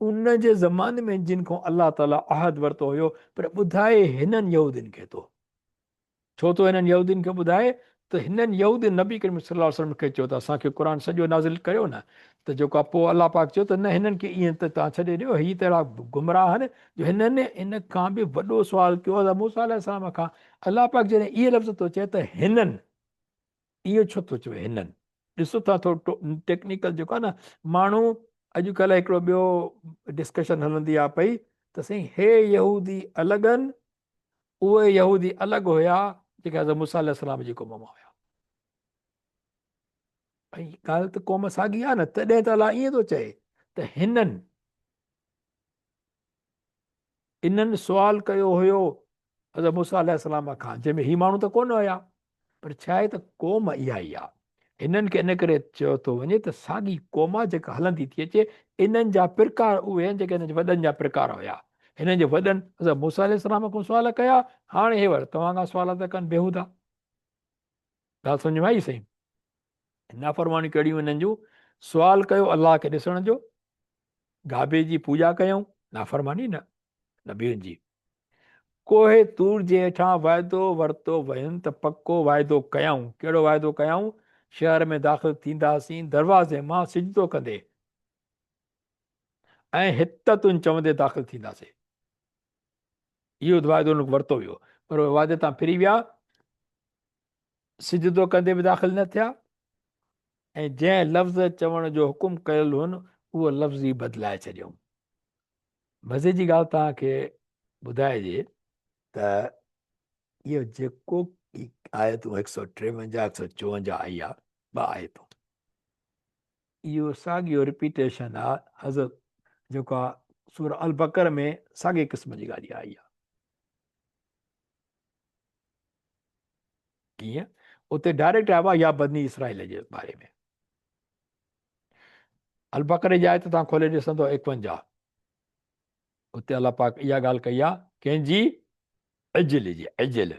ان جي زماني ۾ جن کان الله تعاليٰ عهد ورتو هيو، پر ٻڌائي هنن يهودين کي ٿو. ڇو ٿو هنن يهودين کي ٻڌائي ته هنن يهودين نبي ڪريم صلي الله عليه وسلم کي چيو ته اسان کي قرآن سڄو نازل ڪريو نه ته جيڪو آهي پوء الله پاڪ چيو ته نه هنن کي ائين ته توهان ڇڏي ڏيو هي ته اهڙا گمراهه آهن جو هنن ان کان به وڏو سوال ڪيو حضرت موسيٰ عليه السلام کان. الله پاڪ جڏهن اهي لفظ ٿو چئي ته هنن اهو ڇو ٿو چوي هنن ڏسو ٿا ٿورو ٽيڪنيڪل جيڪو آهي نه ماڻهو اڄ ڪلهه هڪڙو ٻيو ڊسڪشن هلندي آ پئي ته سائين هي يهودي الڳ آهن اهي يهودي الڳ هيا جيڪي حضرت موسيٰ عليه السلام جي قوم مان هيا. ڀئي ڳالهه ته قوم ساڳي آ نه تڏهن ته الله ائين ٿو چئي ته هنن انهن سوال ڪيو هيو حضرت موسيٰ عليه السلام کان جنهن ۾ هي ماڻهو ته ڪونه هيا پر ڇا آهي ته قوم اها ئي آهي. هنن کي ان ڪري چيو ٿو وڃي ته ساڳي قوم آهي جيڪا هلندي ٿي اچي. انهن جا پرڪار اهي آهن جيڪي هنن جي وڏن جا پرڪار هيا. هنن جي وڏن حضرت موسيٰ عليه السلام کان سوال ڪيا، هاڻي هي وري توهان کان سوال ٿا ڪن بيهودا. ڳالهه سمجهه ۾ آئي سائين؟ نافرمانيون ڪهڙيون هنن جون؟ سوال ڪيو الله کي ڏسڻ جو، گابي جي پوڄا ڪيائون، نافرماني نه نبين جي. ڪوهه طور جي هيٺان وعدو ورتو وين ته پڪو وعدو ڪيائون. ڪهڙو وعدو ڪيائون؟ شهر ۾ داخل ٿينداسين، دروازي مان سجدو ڪندي ۽ حطتون چوندي داخل ٿينداسين. اهو وعدو انهن کان ورتو ويو، پر اهي وعدي تان ڦري ويا، سجدو ڪندي به داخل نه ٿيا ۽ جنهن لفظ چوڻ جو حڪم ڪيل هئن، اهو لفظ ئي بدلائي ڇڏيائون. مزي جي ڳالهه توهان کي ٻڌائجي ته اهو جيڪو آيتون هڪ سؤ ٽيونجاهه هڪ سؤ چوونجاهه آئي آ ٻه آيتون اهو ساڳيو رپيٽيشن آ حضرت جيڪو آ سورة البقر ۾ ساڳي قسم جي ڳالهه آئي آ ڪيئن اتي ڊائريڪٽ آيو آ يا بني اسرائيل جي باري ۾ البقري جي آيت تان کولي ڏسندو 51 اتي الله پاڪ اها ڳالهه ڪئي آ ڪنهن جي عجل جي عجل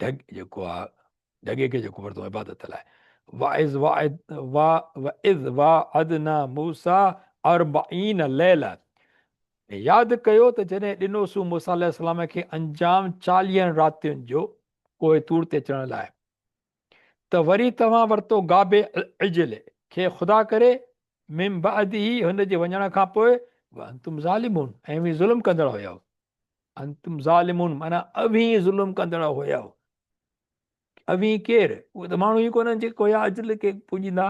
ڍڳ جيڪو آ ڍڳي کي جيڪو ورتو عبادت لاء واعظ واعد وا واذ واعدنا موسى 40 ليله ياد ڪيو ته جڏهن ڏنوسون موسيٰ عليه السلام کي انجام چاليهن راتين جو ڪوهه طور تي چڙهڻ لاء ته وري توهان ورتو گابي عجل کي خدا ڪري، من بعده هن جي وڃڻ کان پوء، وانتم ظالمون ۽ اوهين ظلم ڪندڙ هيؤ. انتم ظالمون معنيٰ اوهين ظلم ڪندڙ هيؤ. اوهين ڪير؟ اهي ته ماڻهو ئي ڪونهن جيڪي هيا عجل کي پوڄيندا.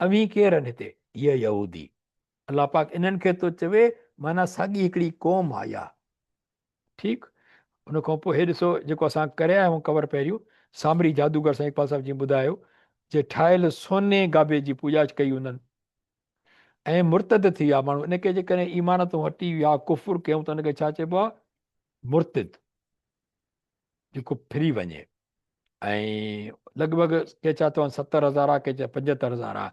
اوهين ڪير آهن هتي؟ هي يهودي. الله پاڪ انهن کي ٿو چوي معنيٰ ساڳي هڪڙي قوم آهي اها. ٺيڪ ان کان پوء هي ڏسو جيڪو اسان ڪري آيا آهيون ڪور پهريون سامري جادوگر سائين اقبال صاحب جيئن ٻڌايو جي ٺاهيل سوني گابي جي پوڄا ڪئي انهن ۽ مرتد ٿي ويا ماڻهو ان کي جيڪڏهن ايمان تون هٽي ويا ڪفر ڪيون ته ان کي ڇا چئبو آهي مرتد جيڪو ڦري وڃي ۽ لڳ ڀڳ ڪي چا چون 70000 آ ڪي چا 75000 آ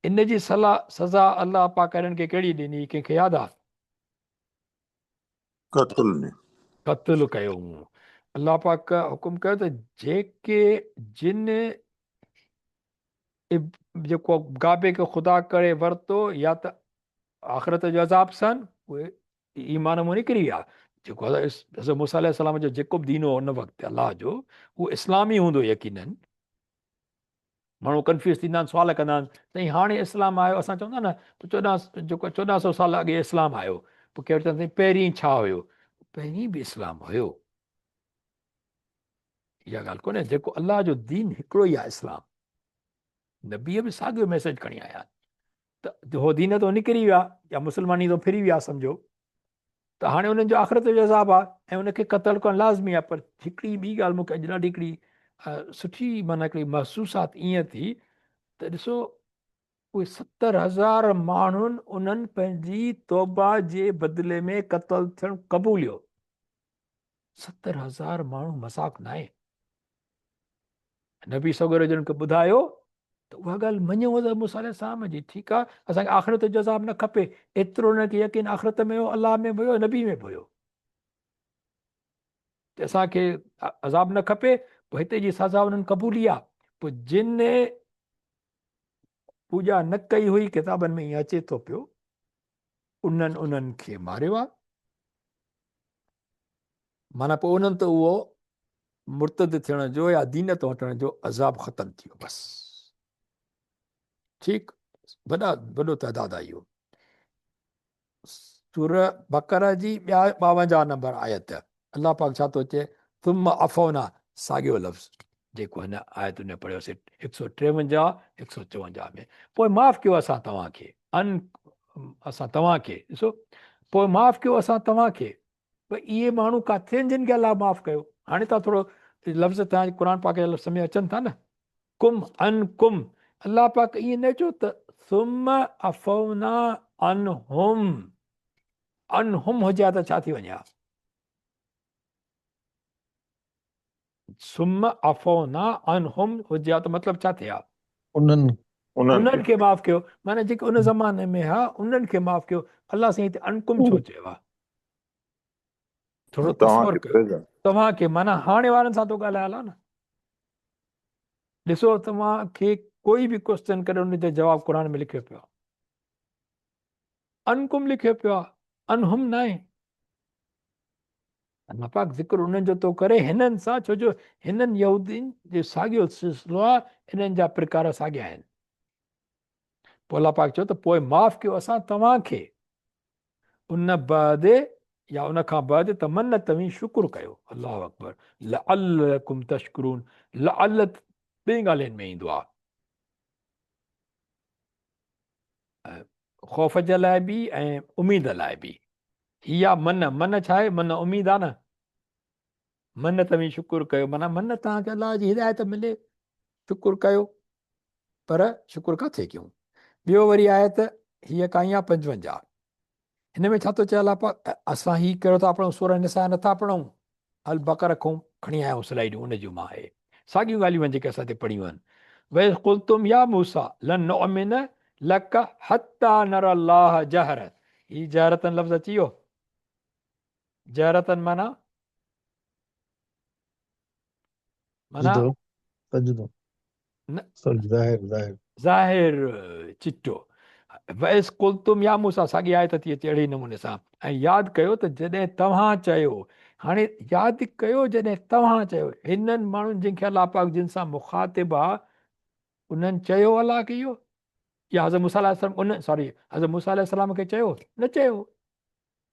ان جي صلاح سزا الله پاڪ انهن کي ڪهڙي ڏني ڪنهن کي ياد آ قتل ۾. قتل ڪيو هون. الله پاڪ حڪم ڪيو ته جيڪي جن جيڪو گابي کي خدا ڪري ورتو يا ته آخرت جو عذاب سن اهي ايمان مون نڪري ويا. جيڪو حضرت موسيٰ عليه السلام جو جيڪو به دين هو ان وقت الله جو، اهو اسلام ئي هوندو. يقينن ماڻهو ڪنفيوز ٿيندا آهن، سوال ڪندا آهن سائين هاڻي اسلام آيو، اسان چوندا نه ته 14 جيڪو 1400 سال اڳي اسلام آيو، پوء ڪير چوندا سائين پهرين ڇا هيو؟ پهرين به اسلام هيو، اها ڳالهه ڪونهي. جيڪو الله جو دين هڪڙو ئي آهي اسلام، نبي به ساڳيو ميسيج کڻي آيا ته هو دين تو نڪري ويا يا مسلماني تو ڦري ويا سمجهو، ته هاڻي انهن جو آخرت جو عذاب آهي ۽ ان کي قتل ڪرڻ لازمي آهي. پر هڪڙي ٻي ڳالهه مون کي اڄ ڏاڍي هڪڙي سٺي معنيٰ هڪڙي محسوسات ائين ٿي ته ڏسو اهي 70,000 ماڻهن انهن پنهنجي توبه جي بدلي ۾ قتل ٿيڻ قبوليو. 70,000 ماڻهو مذاق ناهي. نبي سڳوري جن کي ٻڌايو ته اها ڳالهه مڃيو حضرت موسيٰ عليه السلام جي، ٺيڪ آهي اسان کي آخرت جو عذاب نه کپي، ايترو انهن کي يقين آخرت ۾ هيو، الله ۾ به هيو، نبي ۾ به هيو ته اسان کي عذاب نه کپي. پوء هتي جي سزا انهن قبولي آهي. پوء جن پوڄا نه ڪئي هئي، ڪتابن ۾ ائين اچي ٿو پيو، انهن انهن کي ماريو آهي، معنيٰ پوء انهن ته اهو مرتد ٿيڻ جو يا دين تان هٽڻ جو عذاب ختم ٿي ويو بس. ٺيڪ، وڏا وڏو تعداد آهي اهو. سورة بقره جي ٻيا 52 نمبر آيت، الله پاڪ ڇا ٿو چئي؟ ثم عفونا، ساڳيو لفظ جيڪو هن آيت ۾ پڙهيوسي 153 154 ۾، پوء معاف ڪيو اسان توهان کي، ان اسان توهان کي، ڏسو پوء معاف ڪيو اسان توهان کي. ڀئي اهي ماڻهو ڪاٿي آهن جن کي الله معاف ڪيو؟ هاڻي توهان ٿورو لفظ توهان قرآن پاڪ جا لفظ سمجھ اچن ٿا نه، ڪم ان ڪم، الله پاڪ ائين نه چيو ته ثم عفونا عنهم، عنهم هجي ها ته ڇا ٿي وڃي ها؟ ثم عفونا عنهم هجي ها ته مطلب ڇا ٿئي ها؟ انهن انهن کي معاف ڪيو، معنيٰ جيڪي ان زماني ۾ ها انهن کي معاف ڪيو. الله سائين هتي عنڪم ڇو چيو آهي؟ ٿورو تصور ڪيو، توهان کي معنيٰ هاڻي وارن سان ٿو ڳالهائي الله نه. ڏسو توهان کي ڪوئي به ڪوسچن ڪري ان جو جواب قرآن ۾ لکيو پيو آهي. عنڪم لکيو پيو آهي، عنهم ناهي. الله پاڪ ذڪر انهن جو ٿو ڪري هنن سان، ڇو جو هنن يهودين جو ساڳيو سلسلو آهي، انهن جا پرڪار ساڳيا آهن. پوء الله پاڪ چيو ته پوء معاف ڪيو اسان توهان کي ان بعد يا ان کان بعد ته من توهين شڪر ڪيو. الله اڪبر، لعلکم تشڪرون، لعل ٻين ڳالهين ۾ ايندو آهي، خوف جي لاء به ۽ اميد لاء به. هي آ من، من ڇا آهي؟ من اميد آ نه. من توهين شڪر ڪيو معنيٰ من توهان کي الله جي هدايت ملي، شڪر ڪيو، پر شڪر ڪاٿي ڪيون؟ ٻيو وري آيت هيء ڪائي آ 55، هن ۾ ڇا ٿو چئي الله پاڪ؟ اسان هي ڪهڙو ٿا پڙهون؟ سورة نساء نٿا پڙهون، البقره کان کڻي آيا آهيون سلائيڊون، ان جون مان اهي ساڳيون ڳالهيون آهن جيڪي اسان هتي پڙهيون آهن. وَإِذْ قُلْتُمْ يَا مُوسَىٰ لَن نُؤْمِنَ لَڪَ حَتَّىٰ نَرَى اللَّهَ جَهْرَةً، هي جهرتن لفظ اچي ويو، جهرتن معنيٰ معنيٰ سجدو، نه ظاهر، ظاهر، ظاهر چٽو. وَإِذْ قُلْتُمْ يَا مُوسَىٰ، ساڳي آيت ٿي اچي اهڙي نموني سان، ۽ ياد ڪيو ته جڏهن توهان چيو، هاڻي ياد ڪيو جڏهن توهان چيو، هنن ماڻهن جن کي الله پاڪ جن سان مخاطب آ، انهن چيو الله کي اهو، يا حضرت موسيٰ عليه السلام ان سوري حضرت موسيٰ عليه السلام کي چيو؟ نه چيو،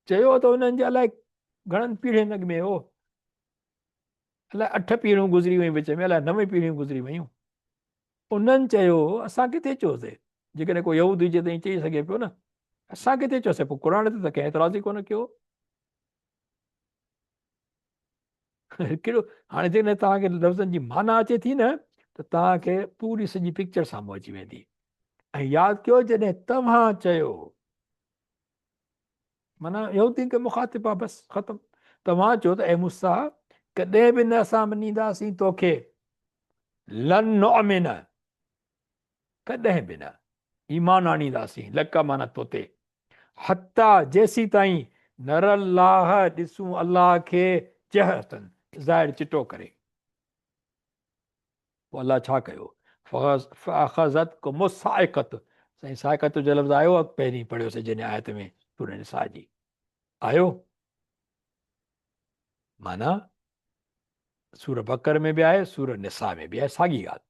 چيو ته انهن جي الائي گهڻن پيڙهين اڳ ۾ هو، الائي 8 پيڙهيون گذري ويون وچ ۾، الائي 9 پيڙهيون گذري ويون. انهن چيو اسان ڪٿي چيوسي؟ جيڪڏهن ڪو يهودي هجي ته ائين چئي سگهي پيو نه، اسان ڪٿي چيوسي؟ پوء قرآن تي ته ڪنهن اعتراض ئي ڪونه ڪيو. ڪهڙو هاڻي جيڪڏهن توهان کي لفظن جي معنيٰ اچي ٿي نه ته توهان کي پوري سڄي پڪچر سامهون اچي ويندي. ۽ ياد ڪيو جڏهن توهان چيو، معنيٰ يهودين کي مخاطب آ، بس ختم. توهان چيو ته اي موسيٰ ڪڏهن به نه اسان مڃينداسين توکي، لن نؤمن، ڪڏهن به نه ايمان آڻينداسين، لڪ معنيٰ توتي، حتيٰ جيسيتائين، نر الله ڏسون الله کي، جهرتن ظاهر چٽو ڪري. پوء الله ڇا ڪيو؟ فاخذتڪم الصاعقة، سائين صاعقة جو لفظ آيو پهرين پڙهيوسين جنهن آيت ۾ سورة نساء جي آيو، معنيٰ سورة بقر ۾ به آهي، سورة نساء ۾ به آهي، ساڳي ڳالهه.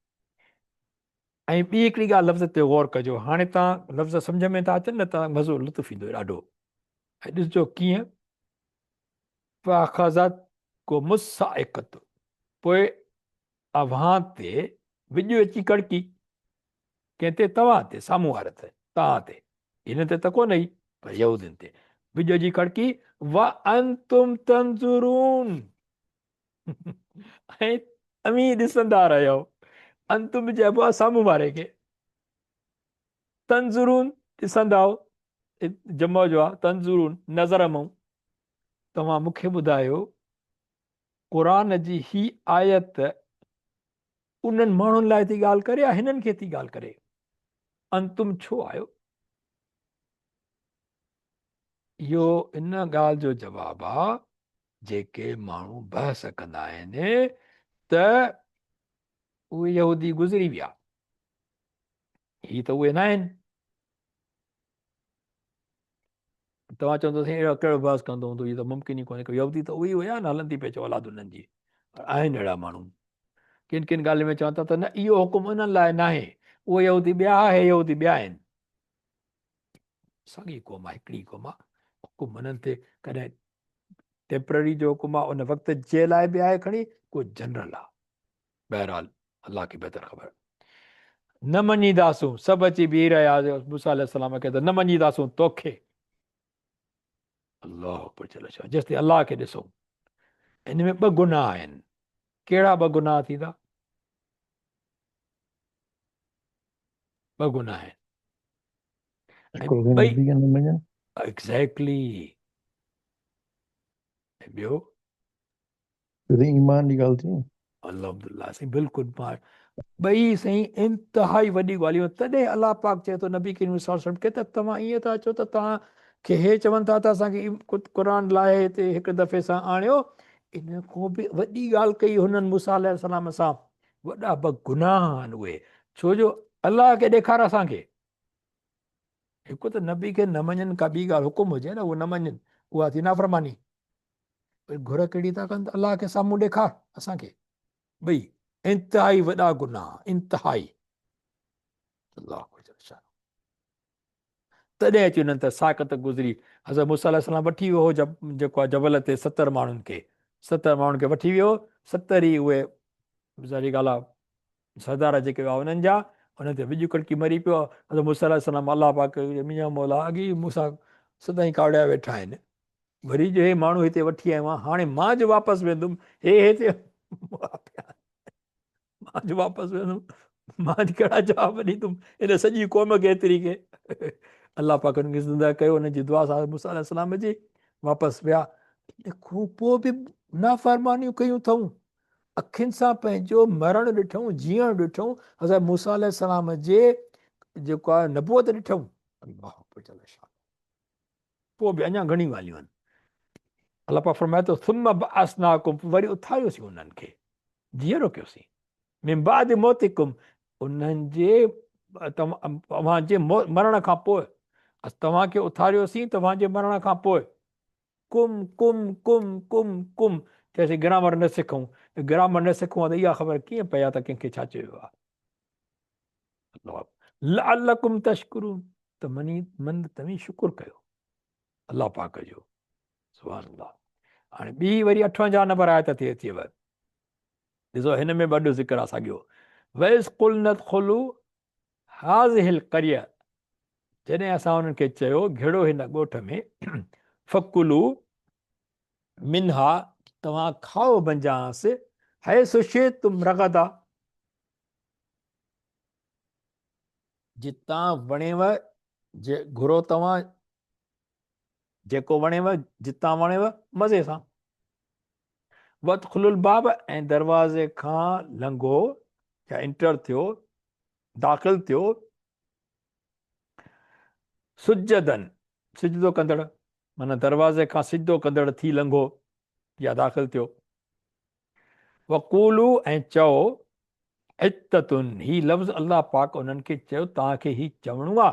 ۽ ٻي هڪڙي ڳالهه لفظ تي غور ڪجو، هاڻي تان لفظ سمجهه ۾ ٿا اچن نه ته مزو لطف ايندو ڏاڍو. ۽ ڏسجو ڪيئن فاخذتڪم الصاعقة، پوء اوهان تي وڄ اچي ڪڙڪي. ڪنهن تي؟ توهان تي، سامهون واري تي، توهان تي، هن تي ته ڪونه هئي پر يهودين تي وڄ اچي ڪڙڪي. وانتم تنظرون، ۽ اوهين ڏسندا رهيو. انتم به چئبو آهي سامهون واري کي، تنظرون ڏسندا هو، جمع جو آهي تنظرون، نظر مئون. توهان مون کي ٻڌايو قرآن جي هي آيت انهن ماڻهن لاء ٿي ڳالهه ڪري يا هنن کي ٿي ڳالهه ڪري؟ انتم ڇو آيو؟ اهو ان ڳالهه جو جواب آ جيڪي ماڻهو بحث ڪندا آهن ته اهي يهودي گذري ويا، هي ته اهي نه آهن. توهان چوندو سائين اهڙو ڪهڙو بحث ڪندو هوندو، هي ته ممڪن ئي ڪونهي، يهودي ته اهي ئي هيا نه، هلن ٿي پئي اولاد انهن جي، پر آهن اهڙا ماڻهو ڪن ڪن ڳالهين ۾ چون ٿا ته نه اهو حڪم انهن لاء ناهي، اهي يهودي ٻيا هي يهودي ٻيا آهن، ساڳي قوم آهي، هڪڙي قوم آهي، حڪم انهن تي ڪڏهن ٽيمپرري جو حڪم آهي ان وقت جي لاء به آهي کڻي ڪو جنرل آهي. بهرحال الله کي بهتر خبر. نه مڃينداسون، سڀ اچي بيهي رهيا موسيٰ عليه السلام کي ته نه مڃينداسون توکي. الله اڪبر جل شانه، جيستائين الله کي ڏسون. ان ۾ ٻه گناهه آهن. ڪهڙا ٻه گناهه ٿيندا؟ ٻه گناهه آهن. ٻئي ايگزيڪٽلي. ۽ ٻيو سائين ايمان جي ڳالهه ٿي. الحمدلله سائين بلڪل ٻئي سائين انتهائي وڏي ڳالهيون. تڏهن الله پاڪ چئي ٿو نبي ڪريم صلي الله عليه وسلم کي ته توهان ائين ٿا چئو ته توهان کي هي چون ٿا ته اسان کي قرآن لاهي هتي هڪ دفعي سان آڻيو، ان کان به وڏي ڳالهه ڪئي هنن موسيٰ عليه السلام سان. وڏا ٻه گناهه آهن اهي، ڇو جو الله کي ڏيکار اسان کي. هڪ ته نبي کي نه مڃن ڪا ٻي ڳالهه حڪم هجي نه اهو نه مڃن، اها ٿي نافرماني. پر گهر ڪهڙي ٿا ڪن ته الله کي سامهون ڏيکار اسان کي. ٻئي انتهائي وڏا گناهه، انتهائي. الله اڪبر جل شانه. تڏهن اچي انهن تي ساقت گذري. حضرت موسيٰ عليه السلام وٺي ويو هو جيڪو آهي جبل تي 70 ماڻهن کي، 70 ماڻهن کي وٺي ويو، 70 ئي اهي ظاهري ڳالهه آهي سردار جيڪي هئا انهن جا، انهن تي وڄ ڪڙڪي مري پيو. حضرت موسيٰ عليه السلام الله پاڪ کي ميان مولا اڳي ئي مون سان سدائين ڪاوڙيا ويٺا آهن، وري جو هي ماڻهو هتي وٺي آيو آهيان، هاڻي مان جو واپس ويندم هي هتي مان جو واپس ويندم مان ڪهڙا جواب ڏيندم هن سڄي قوم کي ايتري کي. الله پاڪ انهن کي زنده ڪيو انهن جي دعا سان موسيٰ عليه السلام جي واپس ويا. ان کان پوء به نافرمانيون ڪيون اٿئون، اکين سان پنهنجو مرڻ ڏٺئون، جيئڻ ڏٺئون، حضرت موسيٰ عليه السلام جي جيڪو آهي نبوت ڏٺئون. الله اڪبر جل شانه. پوء به اڃا گهڻيون ڳالهيون آهن. الله پاڪ فرمائي ٿو ثم بعثناڪم، پوء وري اٿاريوسين انهن کي، جيئرو ڪيوسين، من بعد موتڪم، انهن جي اوهان جي مرڻ کان پوء، توهان کي اٿاريوسين توهان جي مرڻ کان پوء. ڪم ڪم ڪم ڪم ڪم چيسين گرامر نه سکون، گرامر نه سکون ها ته اها خبر ڪيئن پئي ها ته ڪنهن کي ڇا چيو ويو آهي. لعلڪم تشڪرون، ته مني من توهين شڪر ڪيو الله پاڪ جو. سبحان الله. هاڻي ٻي وري 58 نمبر آيت ٿي اچي وئي، ڏسو هن ۾ به وڏو ذڪر آهي ساڳيو. وَإِذْ قُلْنَا ادْخُلُوا هَٰذِهِ الْقَرْيَةَ، جڏهن اسان انهن کي چيو گهڙو هن ڳوٺ ۾، فَڪُلُوا مِنْهَا، توهان کائو منجهانئس، حيث شئتم رغدا، جتان وڻيو جي گهرو توهان، جيڪو وڻيو جتان وڻيو مزي سان. وادخلوا الباب، ۽ دروازي کان لنگهو يا انٽر ٿيو، داخل ٿيو، سجدا، سجدو ڪندڙ، معنيٰ دروازي کان سجدو ڪندڙ ٿي لنگهو يا داخل ٿيو. وقولوا، ۽ چئو، حطة هي لفظ الله پاڪ انهن کي چيو توهان کي هي چوڻو آ.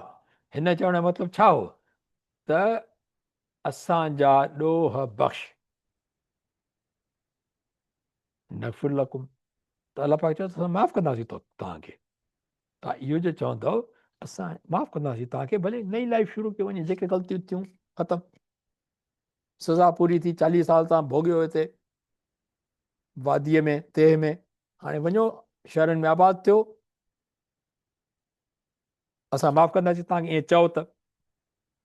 هن چوڻ جو مطلب ڇا هو ته اسان جا ڏوهه بخش. نغفر لڪم ته الله پاڪ چيو ته اسان معاف ڪنداسين توهان کي. توهان اهو جو چوندؤ اسان معاف ڪنداسين توهان کي ڀلي نئين لائف شروع ڪيو وڃي جيڪي غلطيون ٿيون ختم. سزا پوري ٿي 40 سال توهان ڀوڳيو هتي واديء ۾ تيهه ۾ هاڻي وڃو شهرن ۾ آباد ٿيو اسان معاف ڪنداسين توهان کي ائين چئو ته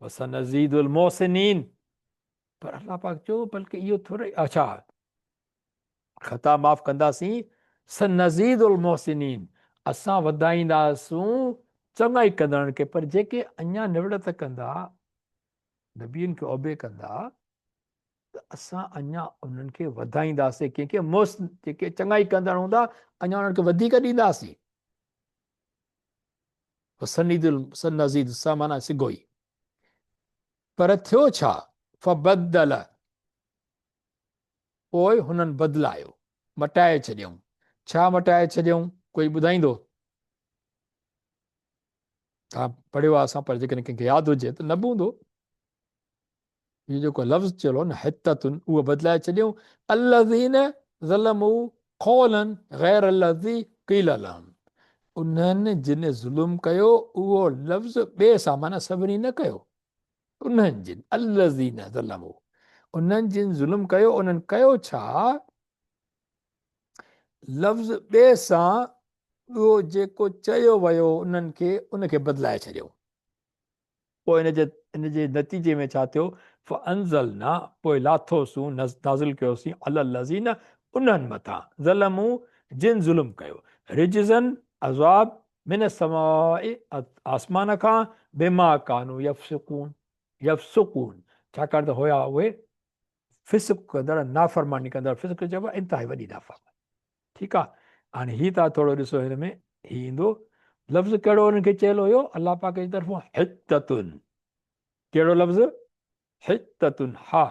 وسنزيد المحسنين پر الله پاڪ چيو بلڪه اهو ٿورو اڇا خطا معاف ڪنداسين سنزيد المحسنين اسان وڌائينداسون چڱائي ڪندڙن کي پر جيڪي اڃا نوڙت ڪندا نبين کي اوبي ڪندا ته اسان اڃا انهن کي وڌائينداسين، ڪنهن کي محسن جيڪي چڱائي ڪندڙ هوندا اڃا انهن کي وڌيڪ ڏينداسين. سنيد سنزيد سا معنيٰ سگهو ئي. پر ٿيو ڇا؟ فبدل پوء هنن بدلايو، مٽائي ڇڏيائون. ڇا مٽائي ڇڏيائون؟ ڪوئي ٻڌائيندو؟ توهان پڙهيو آهي اسان پر جيڪڏهن ڪنهن کي ياد هجي ته نه به هوندو. اهو جيڪو لفظ چيل هو نه حطة اهو بدلائي ڇڏيائون الذين ظلموا قولا غير الذي قيل لهم انهن جن ظلم ڪيو اهو لفظ ٻئي سان معنيٰ سڀني نه ڪيو انهن جن الذين ظلموا انهن جن ظلم ڪيو انهن ڪيو ڇا لفظ ٻئي سان اهو جيڪو چيو ويو انهن کي ان کي بدلائي ڇڏيو پوء ان جي ان جي نتيجي ۾ ڇا ٿيو؟ فانزلنا پوء لاٿوسون، نازل ڪيوسين، علي الذين انهن مٿان، ظلموا جن ظلم ڪيو، رجزا عذاب، من السماء آسمان کان، بما ڪانوا يفسقون يفسقون ڇاڪاڻ ته هيا اهي فسق ڪندڙ، نافرماني ڪندڙ، فسق چئبو آهي انتهائي وڏي نافرماني. ٺيڪ آ هاڻي هي تان ٿورو ڏسو هن ۾ هي ايندو لفظ ڪهڙو انهن کي چيل هيو الله پاڪ جي طرفون حتتن ڪهڙو لفظ حتتن ها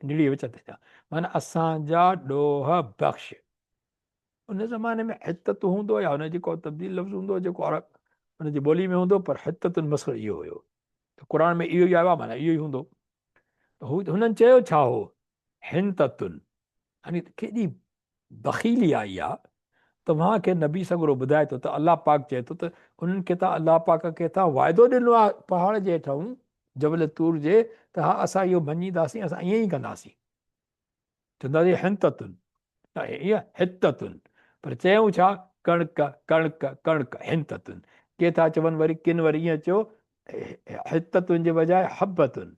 نڙي وچ تي جا معنی اسان جا ڏوهه بخش ان زماني ۾ حتت هوندو يا ان جي ڪو تبديل لفظ هوندو جيڪو عرب ان جي ٻولي ۾ هوندو پر حتتن مسئلو اهو هيو ته قرآن ۾ اهو ئي آيو آهي معنی اهو ئي هوندو ته هو هنن چيو ڇا هو حنتتن يعني ڪيڏي بخيلي آئي آ توهان کي نبي سڳورو ٻڌائي ٿو ته الله پاڪ چئي ٿو ته انهن کي تان الله پاڪ کي تان وعدو ڏنو آ پهاڙ جي هيٺئون جبل طور جي ته ها اسان اهو مڃينداسين اسان ائين ئي ڪنداسين چونداسين حنتتن نه اها حتتن پر چيائون ڇا ڪڻڪ ڪڻڪ ڪڻڪ حنتتن ڪي ٿا چون وري ڪن وري ائين چيو حتتن جي بجاء حبتن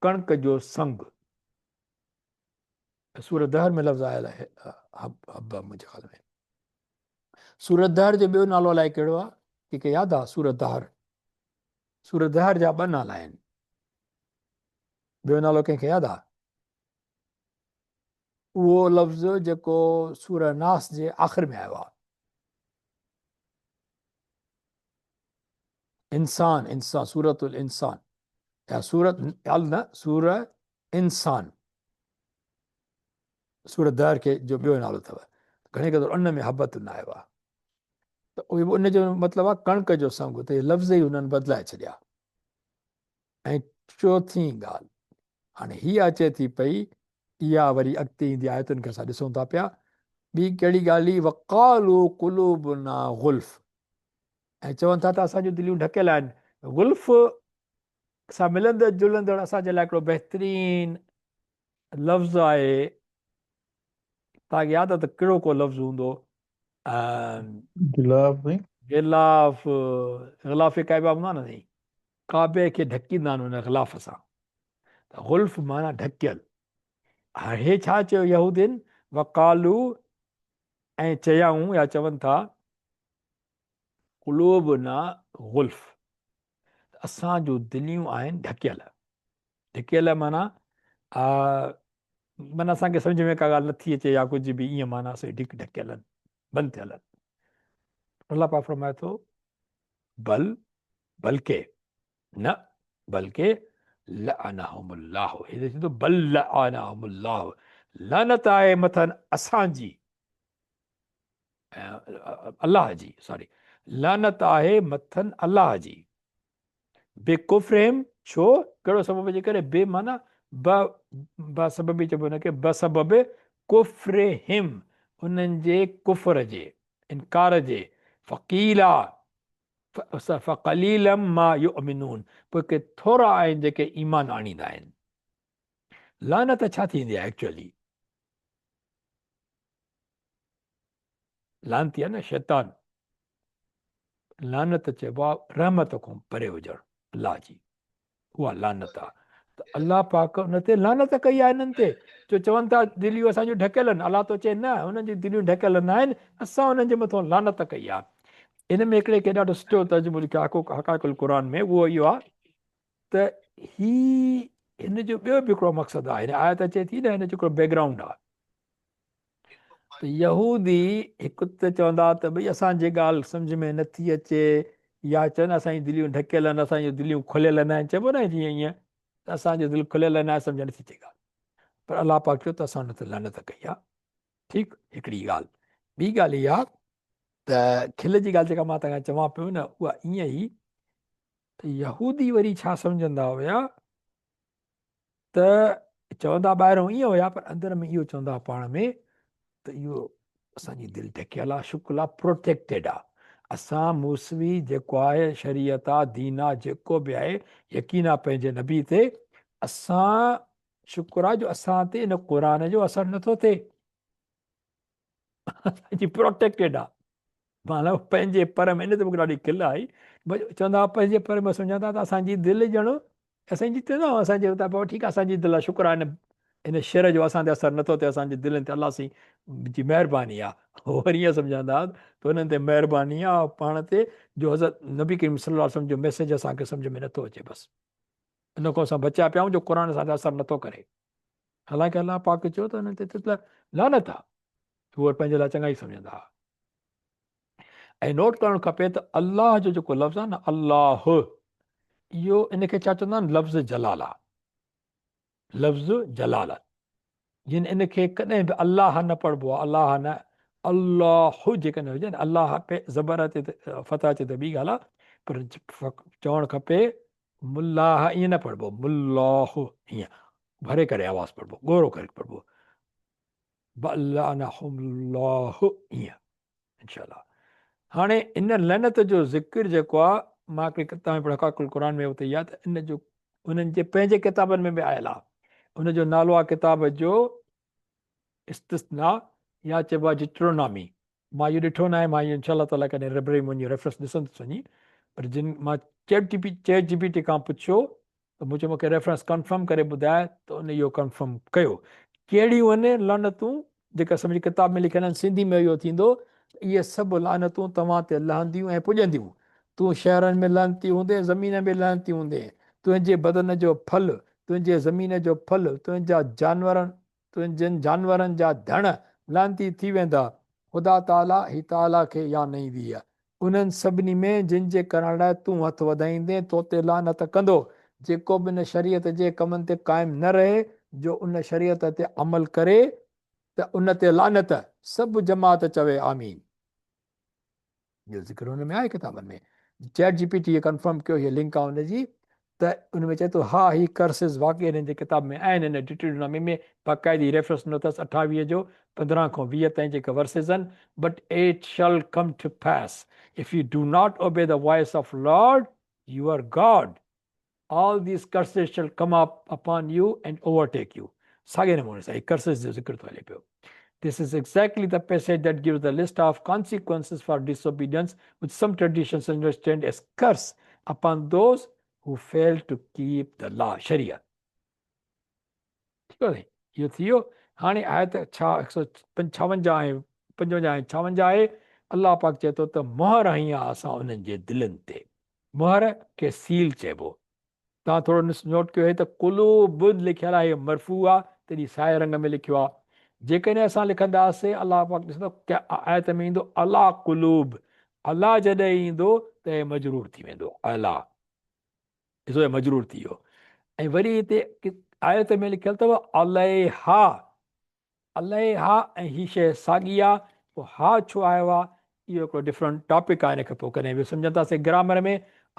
ڪڻڪ جو سنگ سورة دهر ۾ لفظ آيل آهي حب منهنجي خيال ۾ سورة دهر جو ٻيو نالو الائي ڪهڙو آهي ڪنهن کي ياد آهي سورة دهر سورة دهر جا ٻه نالا آهن ٻيو نالو ڪنهن کي ياد آهي اهو لفظ جيڪو سورة ناس جي آخر ۾ آيو آهي انسان انسان سورة الانسان يا سورة نه سورة انسان سورة دهر کي جو ٻيو نالو اٿو گهڻي قدر ان ۾ حبت نه آيو آهي ته اهو ان جو مطلب آهي ڪڻڪ جو سنگ ته لفظ ئي هنن بدلائي ڇڏيا ۽ چوٿين ڳالهه هاڻي هي اچي ٿي پئي اها وري اڳتي ايندي آيتن کي اسان ڏسون ٿا پيا ٻي ڪهڙي ڳالهه وقالو قلوبنا غلف ۽ چون ٿا ته اسان جون دليون ڍڪيل آهن غلف سان ملندڙ جلندڙ اسان جي لاء هڪڙو بهترين لفظ آهي توهان کي ياد آهي ته ڪهڙو ڪو لفظ هوندو غلاف غلاف غلاف ڪعبه هوندا نه سائين ڪعبي کي ڍڪيندا آهن ان غلاف سان ته غلف معنيٰ ڍڪيل هاڻي هي ڇا چيو يهودين وقالو ۽ چيائون يا چون ٿا قلوبنا غلف ته اسان جون دليون آهن ڍڪيل. ڍڪيل معنيٰ معنيٰ اسان کي سمجهه ۾ ڪا ڳالهه نٿي اچي يا ڪجهه به ائين معنيٰ سي ڍڪ ڍڪيل آهن بند ٿيل آهن. الله پاڪ فرمائي ٿو بل بلڪه نه بلڪه لعنهم الله هي ٿيندو بل لعنهم الله لعنت آهي مٿن اسان جي. الله جي سوري لعنت آهي مٿن الله جي بي ڪفرهم ڇو ڪهڙو سبب جي ڪري بي معنی ب ب سبب ئي چئبو ان کي بسبب ڪفرهم انهن جي ڪفر جي انڪار جي فقيلا فقليلا ما يؤمنون پوء ڪي ٿورا آهن جيڪي ايمان آڻيندا آهن. لعنت ڇا ٿيندي آهي ايڪچوئلي؟ لعنتي آهي نه شيطان. لعنت چئبو آهي رحمت کان پري هجڻ الله جي. اها لعنت آهي ته الله پاڪ ان تي لعنت ڪئي آهي انهن تي جو چون ٿا دليون اسان جون ڍڪيل آهن الله ٿو چئي نه انهن جون دليون ڍڪيل نه آهن اسان انهن جي مٿان لعنت ڪئي آهي ان ۾ هڪڙي کي ڏاڍو سٺو ترجمو لکيو آهي حقائق القرآن ۾ اهو اهو آهي ته هي هن جو ٻيو به هڪڙو مقصد آهي هن آيت اچي ٿي نه هن جو هڪڙو بيڪ گرائونڊ آهي ته يهودي هڪ ته چوندا ته ڀئي اسان جي ڳالهه سمجهه ۾ نٿي اچي يا چون اسان جون دليون ڍڪيل آهن اسان جون دليون کليل نه آهن چئبو نه جيئن ائين ته اسان جون دل کليل نه آهي سمجهه نٿي اچي ڳالهه پر الله پاڪ چيو ته اسان ان تي لعنت ڪئي آهي ٺيڪ هڪڙي ڳالهه ٻي ڳالهه اها ته کل جي ڳالهه جيڪا مان توهان کي چوان پيو نه اها ائين ئي ته يهودي وري ڇا سمجهندا هيا ته چوندا ٻاهرون ائين هيا پر اندر ۾ اهو چوندا پاڻ ۾ ته اهو اسان جي دل ڍڪيل آ شڪل آ پروٽيڪٽيڊ آ اسان موسوي جيڪو آهي شريعت آ دين آ جيڪو به آهي يقين آ پنهنجي نبي تي اسان شڪر آ جو اسان تي ان قرآن جو اثر نٿو ٿئي اسان جي پروٽيڪٽيڊ آ معنيٰ پنهنجي پر ۾ ان تي مونکي ڏاڍي کل آئي چوندا هئا پنهنجي پر ۾ سمجهندا ته اسان جي دل ڄڻ اسان جي چوندا هئا اسان جي بابا ٺيڪ آ اسان جي دل آ شڪر آ ان شر جو اسان تي اثر نٿو ٿئي اسان جي دلن تي الله سائين جي مهرباني آ وري ائين سمجهندا هئا ته انهن تي مهرباني آ پاڻ تي جو حضرت نبي ڪريم صلي الله عليه وسلم جو ميسج اسان کي سمجهه ۾ نٿو اچي بس ان کان اسان بچيا پيا آهيون جو قرآن اسان تي اثر نٿو ڪري حالانڪه الله پاڪ چيو ته انهن تي ته لعنت آ هو پنهنجي لاء چڱائي سمجهندا هئا ۽ نوٽ ڪرڻ کپي ته الله جو جيڪو لفظ آهي نه الله اهو ان کي ڇا چوندا آهن لفظ جلال آ لفظ جلال جن ان کي ڪڏهن به الله نه پڙهبو آ الله نه الله جيڪڏهن هجي نه الله زبر اچي ته فتح اچي ته ٻي ڳالهه آ پر چوڻ کپي ملاح ائين نه پڙهبو، ملاح ائين ڀري ڪري آواز پڙهبو، ڳورو ڪري پڙهبو، بلعنهم الله ائين انشاء الله. هاڻي ان لعنت جو ذڪر جيڪو آ مان هڪڙي ڪتاب ۾ پڙهيو حقائق القرآن ۾ اتي اها ته ان جو انهن جي پنهنجي ڪتابن ۾ به آيل آ ان جو نالو آ ڪتاب جو استثناء يا چئبو آ ڊٽرونامي مان اهو ڏٺو ناهي مان اهو انشاء الله تعالٰي ڪڏهن لئبرري ۾ وڃي ريفرنس ڏسندس وڃي پر جن مان chat G P chat G P T کان پڇيو ته مون چيو مونکي ريفرنس ڪنفرم ڪري ٻڌاء ته ان اهو ڪنفرم ڪيو ڪهڙيون آهن لعنتون جيڪا سمجھ ڪتاب ۾ لکيل آهن سنڌي ۾ اهو ٿيندو اهي سڀ لعنتون توهان تي لهنديون ۽ پڄنديون تون شهرن ۾ لعنتي هوندين زمين ۾ لعنتي هوندين تنهنجي بدن جو ڦل تنهنجي زمين جو ڦل تنهنجا جانورن تنهنجن جانورن جا ڌڻ لعنتي ٿي ويندا. خدا تعاليٰ هي تعاليٰ کي يا نئين ويهه. انهن سڀني ۾ جن جي ڪرڻ لاء تون هٿ وڌائيندين، تو تي لعنت ڪندو. جيڪو به ان شريعت جي ڪمن تي قائم نه رهي، جو ان شريعت تي عمل ڪري، ته ان تي لعنت. سڀ جماعت چوي، آمين. جو ذڪر هن ۾ آهي ڪتابن ۾ چيٽ جي پي ٽي ڪنفرم ڪيو هي لنڪ آهي ان جي ته ان ۾ چئي ٿو ها هي ڪرسز واقعي هنن جي ڪتاب ۾ آهن هن ڊٽرنامي ۾ باقاعدي ريفرنس ڏنو اٿس 28 جو 15 کان 20 تائين جيڪا ورسز آهن but it shall come to pass if you do not obey the voice of Lord your God all these curses shall come up upon you and overtake you ساڳي نموني سان هي ڪرسز جو ذڪر ٿو هلي پيو This is exactly the passage that gives the list of consequences for disobedience which some traditions understand as curse upon those who fail to keep the law شريعت ٺيڪ آهي اهو ٿي ويو هاڻي آيت ڇا 155 ۽ 55 ۽ 56 آهي الله پاڪ چئي ٿو ته مهر هنئي آهي اسان انهن جي دلن تي مهر کي سيل چئبو. توهان ٿورو نوٽ ڪيو هي ته قلوب لکيل آهي مرفوع آ تڏهن سائي رنگ ۾ لکيو آ. جيڪڏهن اسان لکنداسين الله پاڪ ڏسندو آيت ۾ ايندو علا قلوب علا جڏهن ايندو ته هي مجرور ٿي ويندو علا ڏسو هي مجرور ٿي ويو ۽ وري هتي آيت ۾ لکيل اٿو عليها عليها ۽ هي شيء ساڳي آ. پوء ها ڇو آيو آ اهو هڪڙو ڊفرنٽ ٽاپڪ آهي ان کي پوء ڪڏهن به سمجهنداسين گرامر ۾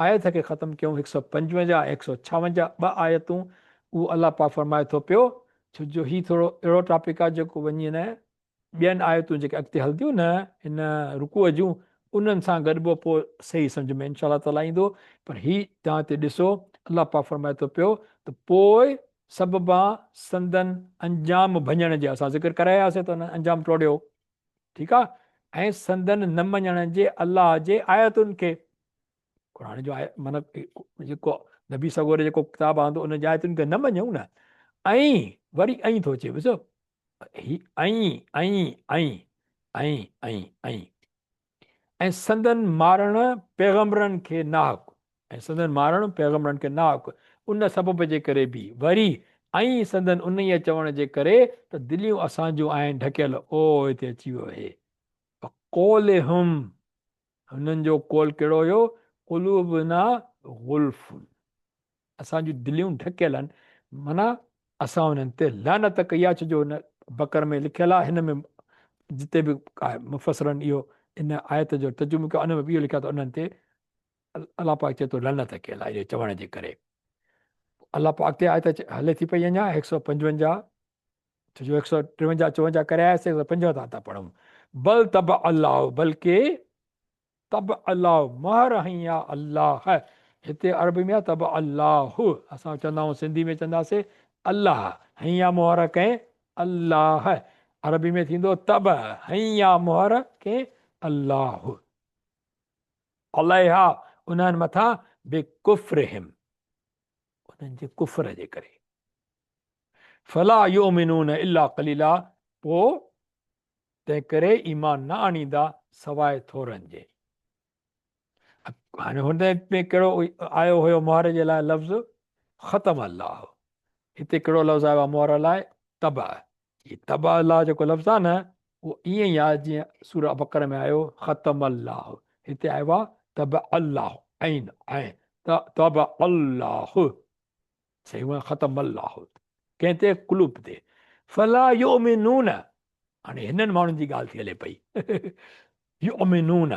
آيت کي ختم ڪيون 155 ۽ 156 ٻه آيتون اهو الله پاڪ فرمائي ٿو پيو ڇو جو هي ٿورو اهڙو ٽاپڪ آهي جيڪو وڃي نه ٻين آيتون جيڪي اڳتي هلنديون نه هن رڪوع جون انهن سان گڏبو پوء صحيح سمجھ ۾ انشاء الله تعالي ايندو پر هي توهان هتي ڏسو الله پاڪ فرمائي ٿو پيو ته پوء سببان سندن انجام ڀڃڻ جي اسان ذڪر ڪري آياسين ته انهن انجام ٽوڙيو ٺيڪ آ ۽ سندن نه مڃڻ جي الله جي آيتن کي قرآن جو آيت معنی جيڪو نبي سڳوري جيڪو ڪتاب آندو ان جي آيتن کي نه مڃون نه ۽ وري ائين ٿو اچي ڏسو هي ائين ائين ائين ائين ائين ائين ۽ سندن مارڻ پيغمبرن کي ناحق ۽ سندن مارڻ پيغمبرن کي ناحق ان سبب جي ڪري به وري ۽ سندن انهيء چوڻ جي ڪري ته دليون اسان جون آهن ڍڪيل او هتي اچي ويو هي قولهم هنن جو قول ڪهڙو هيو قلوبنا غلف اسان جون دليون ڍڪيل آهن معنيٰ اسان انهن تي لعنت ڪئي آهي ڇو جو ان بقر ۾ لکيل آهي هن ۾ جتي به مفسرن اهو ان آيت جو ترجمو ڪيو ان ۾ به اهو لکيو ته انهن تي الله پاڪ چئي ٿو لعنت ڪيل آهي اهو چوڻ جي ڪري الله پاڪ تي آيت هلي ٿي پئي اڃا 155 ڇو جو 153 54 ڪري آياسي 155 تان ٿا پڙهون بل تب الله بلڪه طبع الله مهر هنئي آ الله هتي عربي ۾ آ طبع الله اسان چوندا آهيون سنڌي ۾ چونداسي الله هنئي آ مهر ڪنهن الله عربي ۾ ٿيندو طبع هنئي آ مهر ڪنهن الله عليها انهن مٿان بڪفرهم انهن جي ڪفر جي ڪري فلا يؤمنون الا قليلا پوء تنهنڪري ايمان نه آڻيندا سواء ٿورن جي. هاڻي هن ۾ ڪهڙو آيو هيو مهر جي لاء لفظ ختم الله هتي ڪهڙو لفظ آيو آهي مهر لاء تبع هي تبع الله جيڪو لفظ آهي نه اهو ائين ئي آهي جيئن سوره بقره ۾ آيو ختم الله هتي آيو آهي تبع الله عين عين تبع الله صحيح هو ختم الله ڪنهن تي قلوب تي فلا يؤمنون هاڻي هنن ماڻهن جي ڳالهه ٿي هلي پئي يؤمنون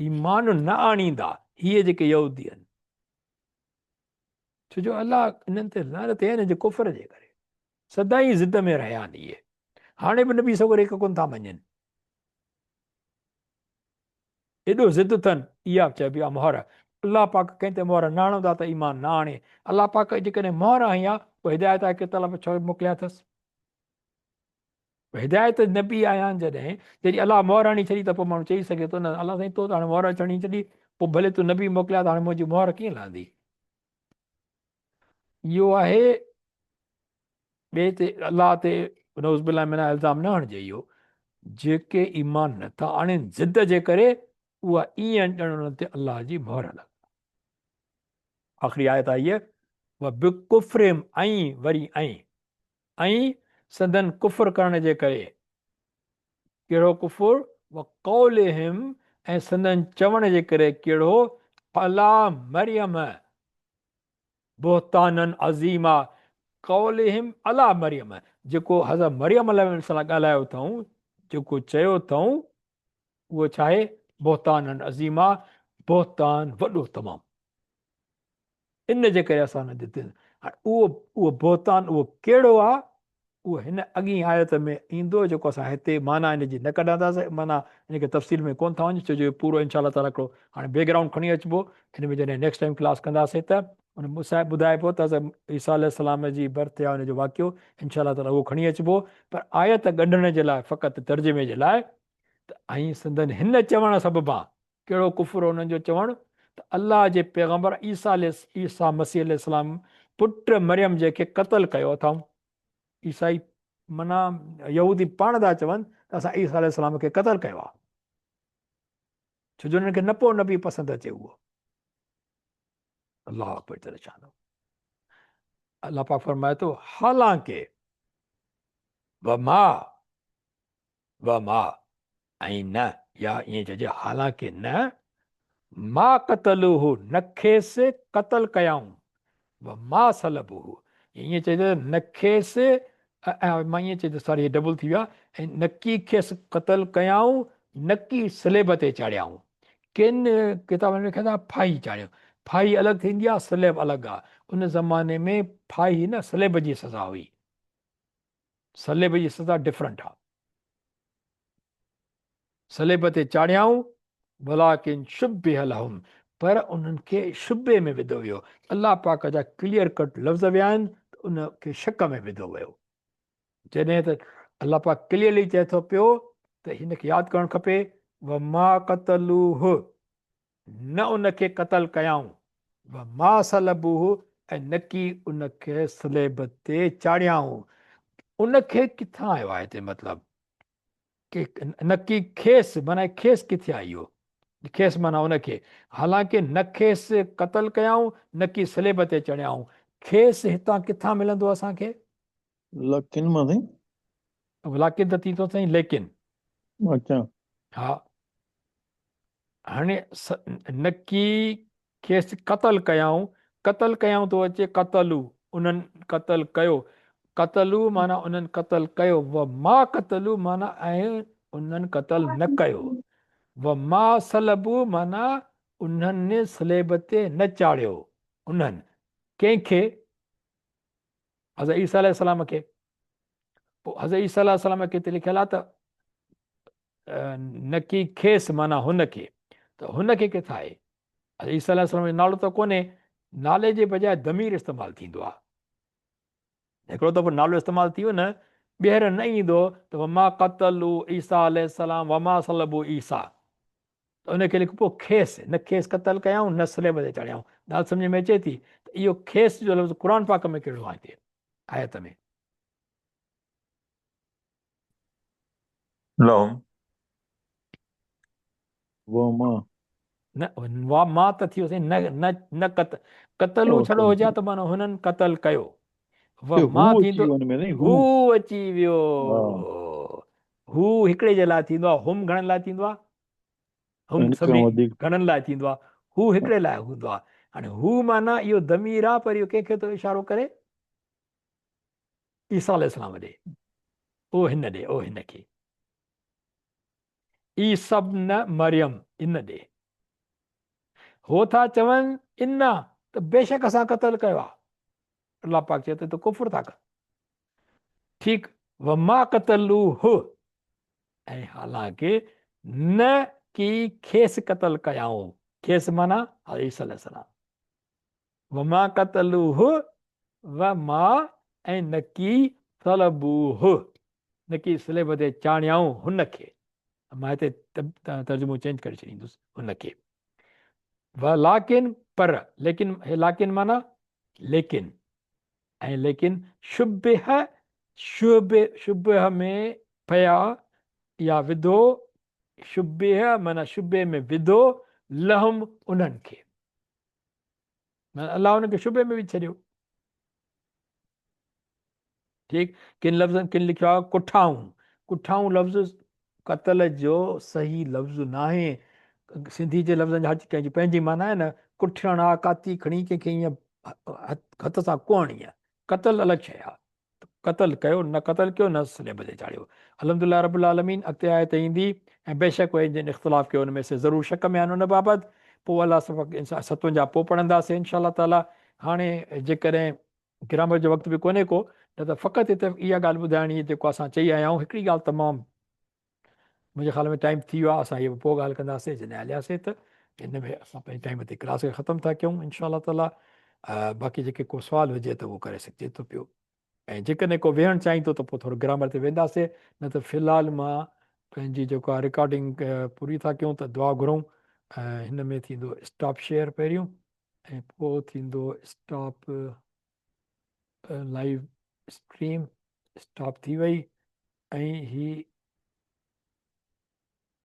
ايمان نه آڻيندا هي جيڪي يهودي آهن ڇو جو الله انهن تي لعنت آهي انهن جي ڪفر جي ڪري سدائين ضد ۾ رهيا آهن اهي هاڻي به نبي سڳوري کي ڪونه ٿا مڃن ايڏو ضد اٿن، اها چئبي آهي مهر. الله پاڪ ڪنهن تي مهر نه هڻندا ته ايمان نه آڻي. الله پاڪ جيڪڏهن مهر هنئي آ پوء هدايت آهي ڪي طلب ڇو موڪليا اٿس؟ هدايت نبي آيا آهن جڏهن جڏهن الله مهر هڻي ڇڏي ته پوء ماڻهو چئي سگهي ٿو نه الله سائين تو ته هاڻي مهر هڻي ڇڏي پوء ڀلي تون نبي موڪليا ته هاڻي منهنجي مهر ڪيئن لهندي؟ اهو آهي ٻئي تي الله تي نعوذ بالله من الزام نه هڻجي اهو جيڪي ايمان نه ٿا آڻين ضد جي ڪري اها ائين ڄڻ انهن تي الله جي مهر لڳل آخري آيت آئي ہے وبڪفرهم ۽ وري ۽ ۽ سندن ڪفر ڪرڻ جي ڪري ڪهڙو ڪفر وقولهم ۽ سندن چوڻ جي ڪري ڪهڙو علا مريم بهتانا عظيما قولهم علي مريم جيڪو حضرت مريم عليه السلام ڳالهايو اٿئون جيڪو چيو اٿئون اهو ڇا آهي بهتانا عظيما بهتان وڏو تمام ان جي ڪري اسان نه دتن هاڻي اهو اهو بهتان اهو ڪهڙو آهي اهو هن اڳين آيت ۾ ايندو جيڪو اسان هتي معنيٰ ان جي نه ڪڍنداسين معنيٰ ان کي تفصيل ۾ ڪونه ٿا وڃون ڇو جو پورو انشاء الله تعالٰي هڪڙو هاڻي بيڪ گرائونڊ کڻي اچبو ان ۾ جڏهن نيڪسٽ ٽائيم ڪلاس ڪنداسين ته ان مصاحب ٻڌائبو ته حضرت عيسيٰ عليه السلام جي برٿ يا ان جو واقعو انشاء الله تعالٰي اهو کڻي اچبو پر آيت ڳنڍڻ جي لاء فقط ترجمي جي لاء ته ۽ سندن هن چوڻ سببان ڪهڙو ڪفر انهن جو چوڻ ته الله جي پيغمبر عيسيٰ عليه عيسيٰ مسيح عليه السلام پٽ مريم جي کي قتل ڪيو اٿائون عيسائي معنيٰ يهودي پاڻ ٿا چون ته اسان عيسيٰ عليه السلام کي قتل ڪيو آهي ڇو جو انهن کي نه پيو نبي پسند اچي اهو الله اڪبر جل شانه الله پاڪ فرمائي ٿو حالانڪه وما وما ۽ نه يا ائين چئجي حالانڪه نه ما قتلوه نه کيس قتل ڪيائون وما صلبوه ائين چئجي ته نه کيس مان ائين چئجي ساري ڊبل ٿي ويا ۽ نه ڪي کيس قتل ڪيائون نڪي صليب تي چاڙهيائون. ڪن ڪتابن ۾ لکيل آهي ڦاهي چاڙهيائون. ڦاهي الڳ ٿيندي آهي، صليب الڳ آهي. ان زماني ۾ ڦاهي نه صليب جي سزا هئي. صليب جي سزا ڊفرنٽ آهي. صليب تي چاڙهيائون، ولڪن شبه لهم پر انهن کي شبهي ۾ وڌو ويو. الله پاڪ جا ڪليئر ڪٽ لفظ ويا آهن ته ان کي شڪ ۾ وڌو ويو. جڏهن ته الله پاڪ ڪليئرلي چئي ٿو پيو ته هن کي ياد ڪرڻ کپي وما قتلوه نه ان کي قتل ڪيائون وما صلبوه ۽ نڪي ان کي صليب تي چاڙهيائون. ان کي ڪٿان آيو آهي هتي مطلب نڪي کيس معنيٰ کيس ڪٿي آئي اهو کيس معنيٰ ان کي حالانڪه نه کيس قتل ڪيائون نڪي صليب تي چڙهيائون کيس هتان ڪٿان ملندو اسان کي؟ لاڪن مان سائين. لاڪن ته ٿيندو سائين ليڪن. اچا. ها هاڻي نڪي کيس قتل ڪيائون، قتل ڪيائون ٿو اچي قتلو انهن قتل ڪيو، قتلو معنيٰ انهن قتل ڪيو، و ما قتلو معنيٰ ۽ انهن قتل نه ڪيو، و ما صلبو معنيٰ انهن صليب تي نه چاڙهيو، انهن ڪنهن کي؟ حضرت عيسيٰ عليه السلام کي. پوء حضرت عيسيٰ عليه السلام کي هتي لکيل آهي ته نڪي کيس معنيٰ هن کي ته هن کي ڪٿان آهي؟ عيسيٰ عليه السلام جو نالو ته ڪونهي، نالي جي بجاء ضمير استعمال ٿيندو آهي. هڪڙو دفعو نالو استعمال ٿي ويو نه ٻيهر نه ايندو ته وما قتلوا عيسيٰ عليه السلام وما صلبوا عيسيٰ ته ان کي لکبو کيس، نه کيس قتل ڪيائون نه صليب تي چاڙهيائون. ڳالهه سمجهه ۾ اچي ٿي ته اهو کيس جو لفظ قرآن پاڪ ۾ ڪهڙو آهي هتي آيت ۾؟ لهم. وما. نه وما ته ٿي ويو سائين نه نه نه قتل قتلو ڇڙو هجي ها ته معنيٰ هنن قتل ڪيو. وما ٿيندو هو اچي ويو. هو هڪڙي جي لاء ٿيندو آهي هم گهڻن لاء ٿيندو آهي؟ هم سڀني گهڻن لاء ٿيندو آهي هو هڪڙي لاء هوندو آهي. هاڻي هو معنيٰ اهو ضمير آهي پر اهو ڪنهن کي ٿو اشارو ڪري؟ عيسيٰ عليه السلام ڏي، او هن ڏي، او هن کي. عيسيٰ ابن مريم ان ڏي. هو ٿا چون ان ته بيشڪ اسان قتل ڪيو آهي. الله پاڪ چئي ٿو ته ڪفر ٿا ڪن. ٺيڪ وما قتلوه ۽ حالانڪه نه ڪي کيس قتل ڪيائون. کيس معنيٰ عيسيٰ عليه السلام. وما قتلوه وما ۽ نڪي صلبوه نڪي صليب تي چاڙهيائون هن کي. مان هتي ترجمو چينج ڪري ڇڏيندس هن کي. ولڪن پر ليڪن هي لاڪن معنيٰ ليڪن ۽ ليڪن شبه شبه شبه ۾ پيا يا وڌو شبه معنيٰ شبه ۾ وڌو لهم انهن کي. الله ان کي شبهي ۾ وجهي ڇڏيو. ٺيڪ ڪن لفظن ڪن لکيو آهي ڪٺائون ڪٺائون لفظ قتل جو صحيح لفظ ناهي. سنڌي جي لفظن جا هر ڪنهن جي پنهنجي معنيٰ آهي نه. ڪٺڻ آ ڪاتي کڻي ڪنهن کي ائين هٿ سان ڪهڻ ائين قتل الڳ شيء آ. قتل ڪيو نه قتل ڪيو نه صليب تي چاڙهيو. الحمدلله رب العالمين اڳتي آيت ايندي ۽ بيشڪ اهي جن اختلاف ڪيو ان ۾ سي ضرور شڪ ۾ آهن ان بابت پوء الله سڀ 57 پوء پڙهنداسين انشاء الله تعالي هاڻي جيڪڏهن گرامر جو وقت به ڪونهي ڪو نه ته فقط هتي اها ڳالهه ٻڌائڻي جيڪو اسان چئي آيا آهيون هڪڙي ڳالهه تمام منهنجي خيال ۾ ٽائيم ٿي ويو آهي اسان هي پوء ڳالهه ڪنداسين جڏهن هلياسين ته هن ۾ اسان پنهنجي ٽائيم تي ڪلاس کي ختم ٿا ڪيون انشاء الله تعالي باقي جيڪي ڪو سوال هجي ته اهو ڪري سگهجي ٿو پيو ۽ جيڪڏهن ڪو ويهڻ چاهيندو ته پوء ٿورو گرامر تي وينداسين نه ته في الحال مان پنهنجي جيڪو آهي رڪارڊنگ پوري ٿا ڪيون ته دعا گهرون هن ۾ ٿيندو اسٽاپ شيئر پهريون ۽ پوء ٿيندو اسٽاپ لائيو اسٽريم اسٽاپ ٿي وئي ۽ هي.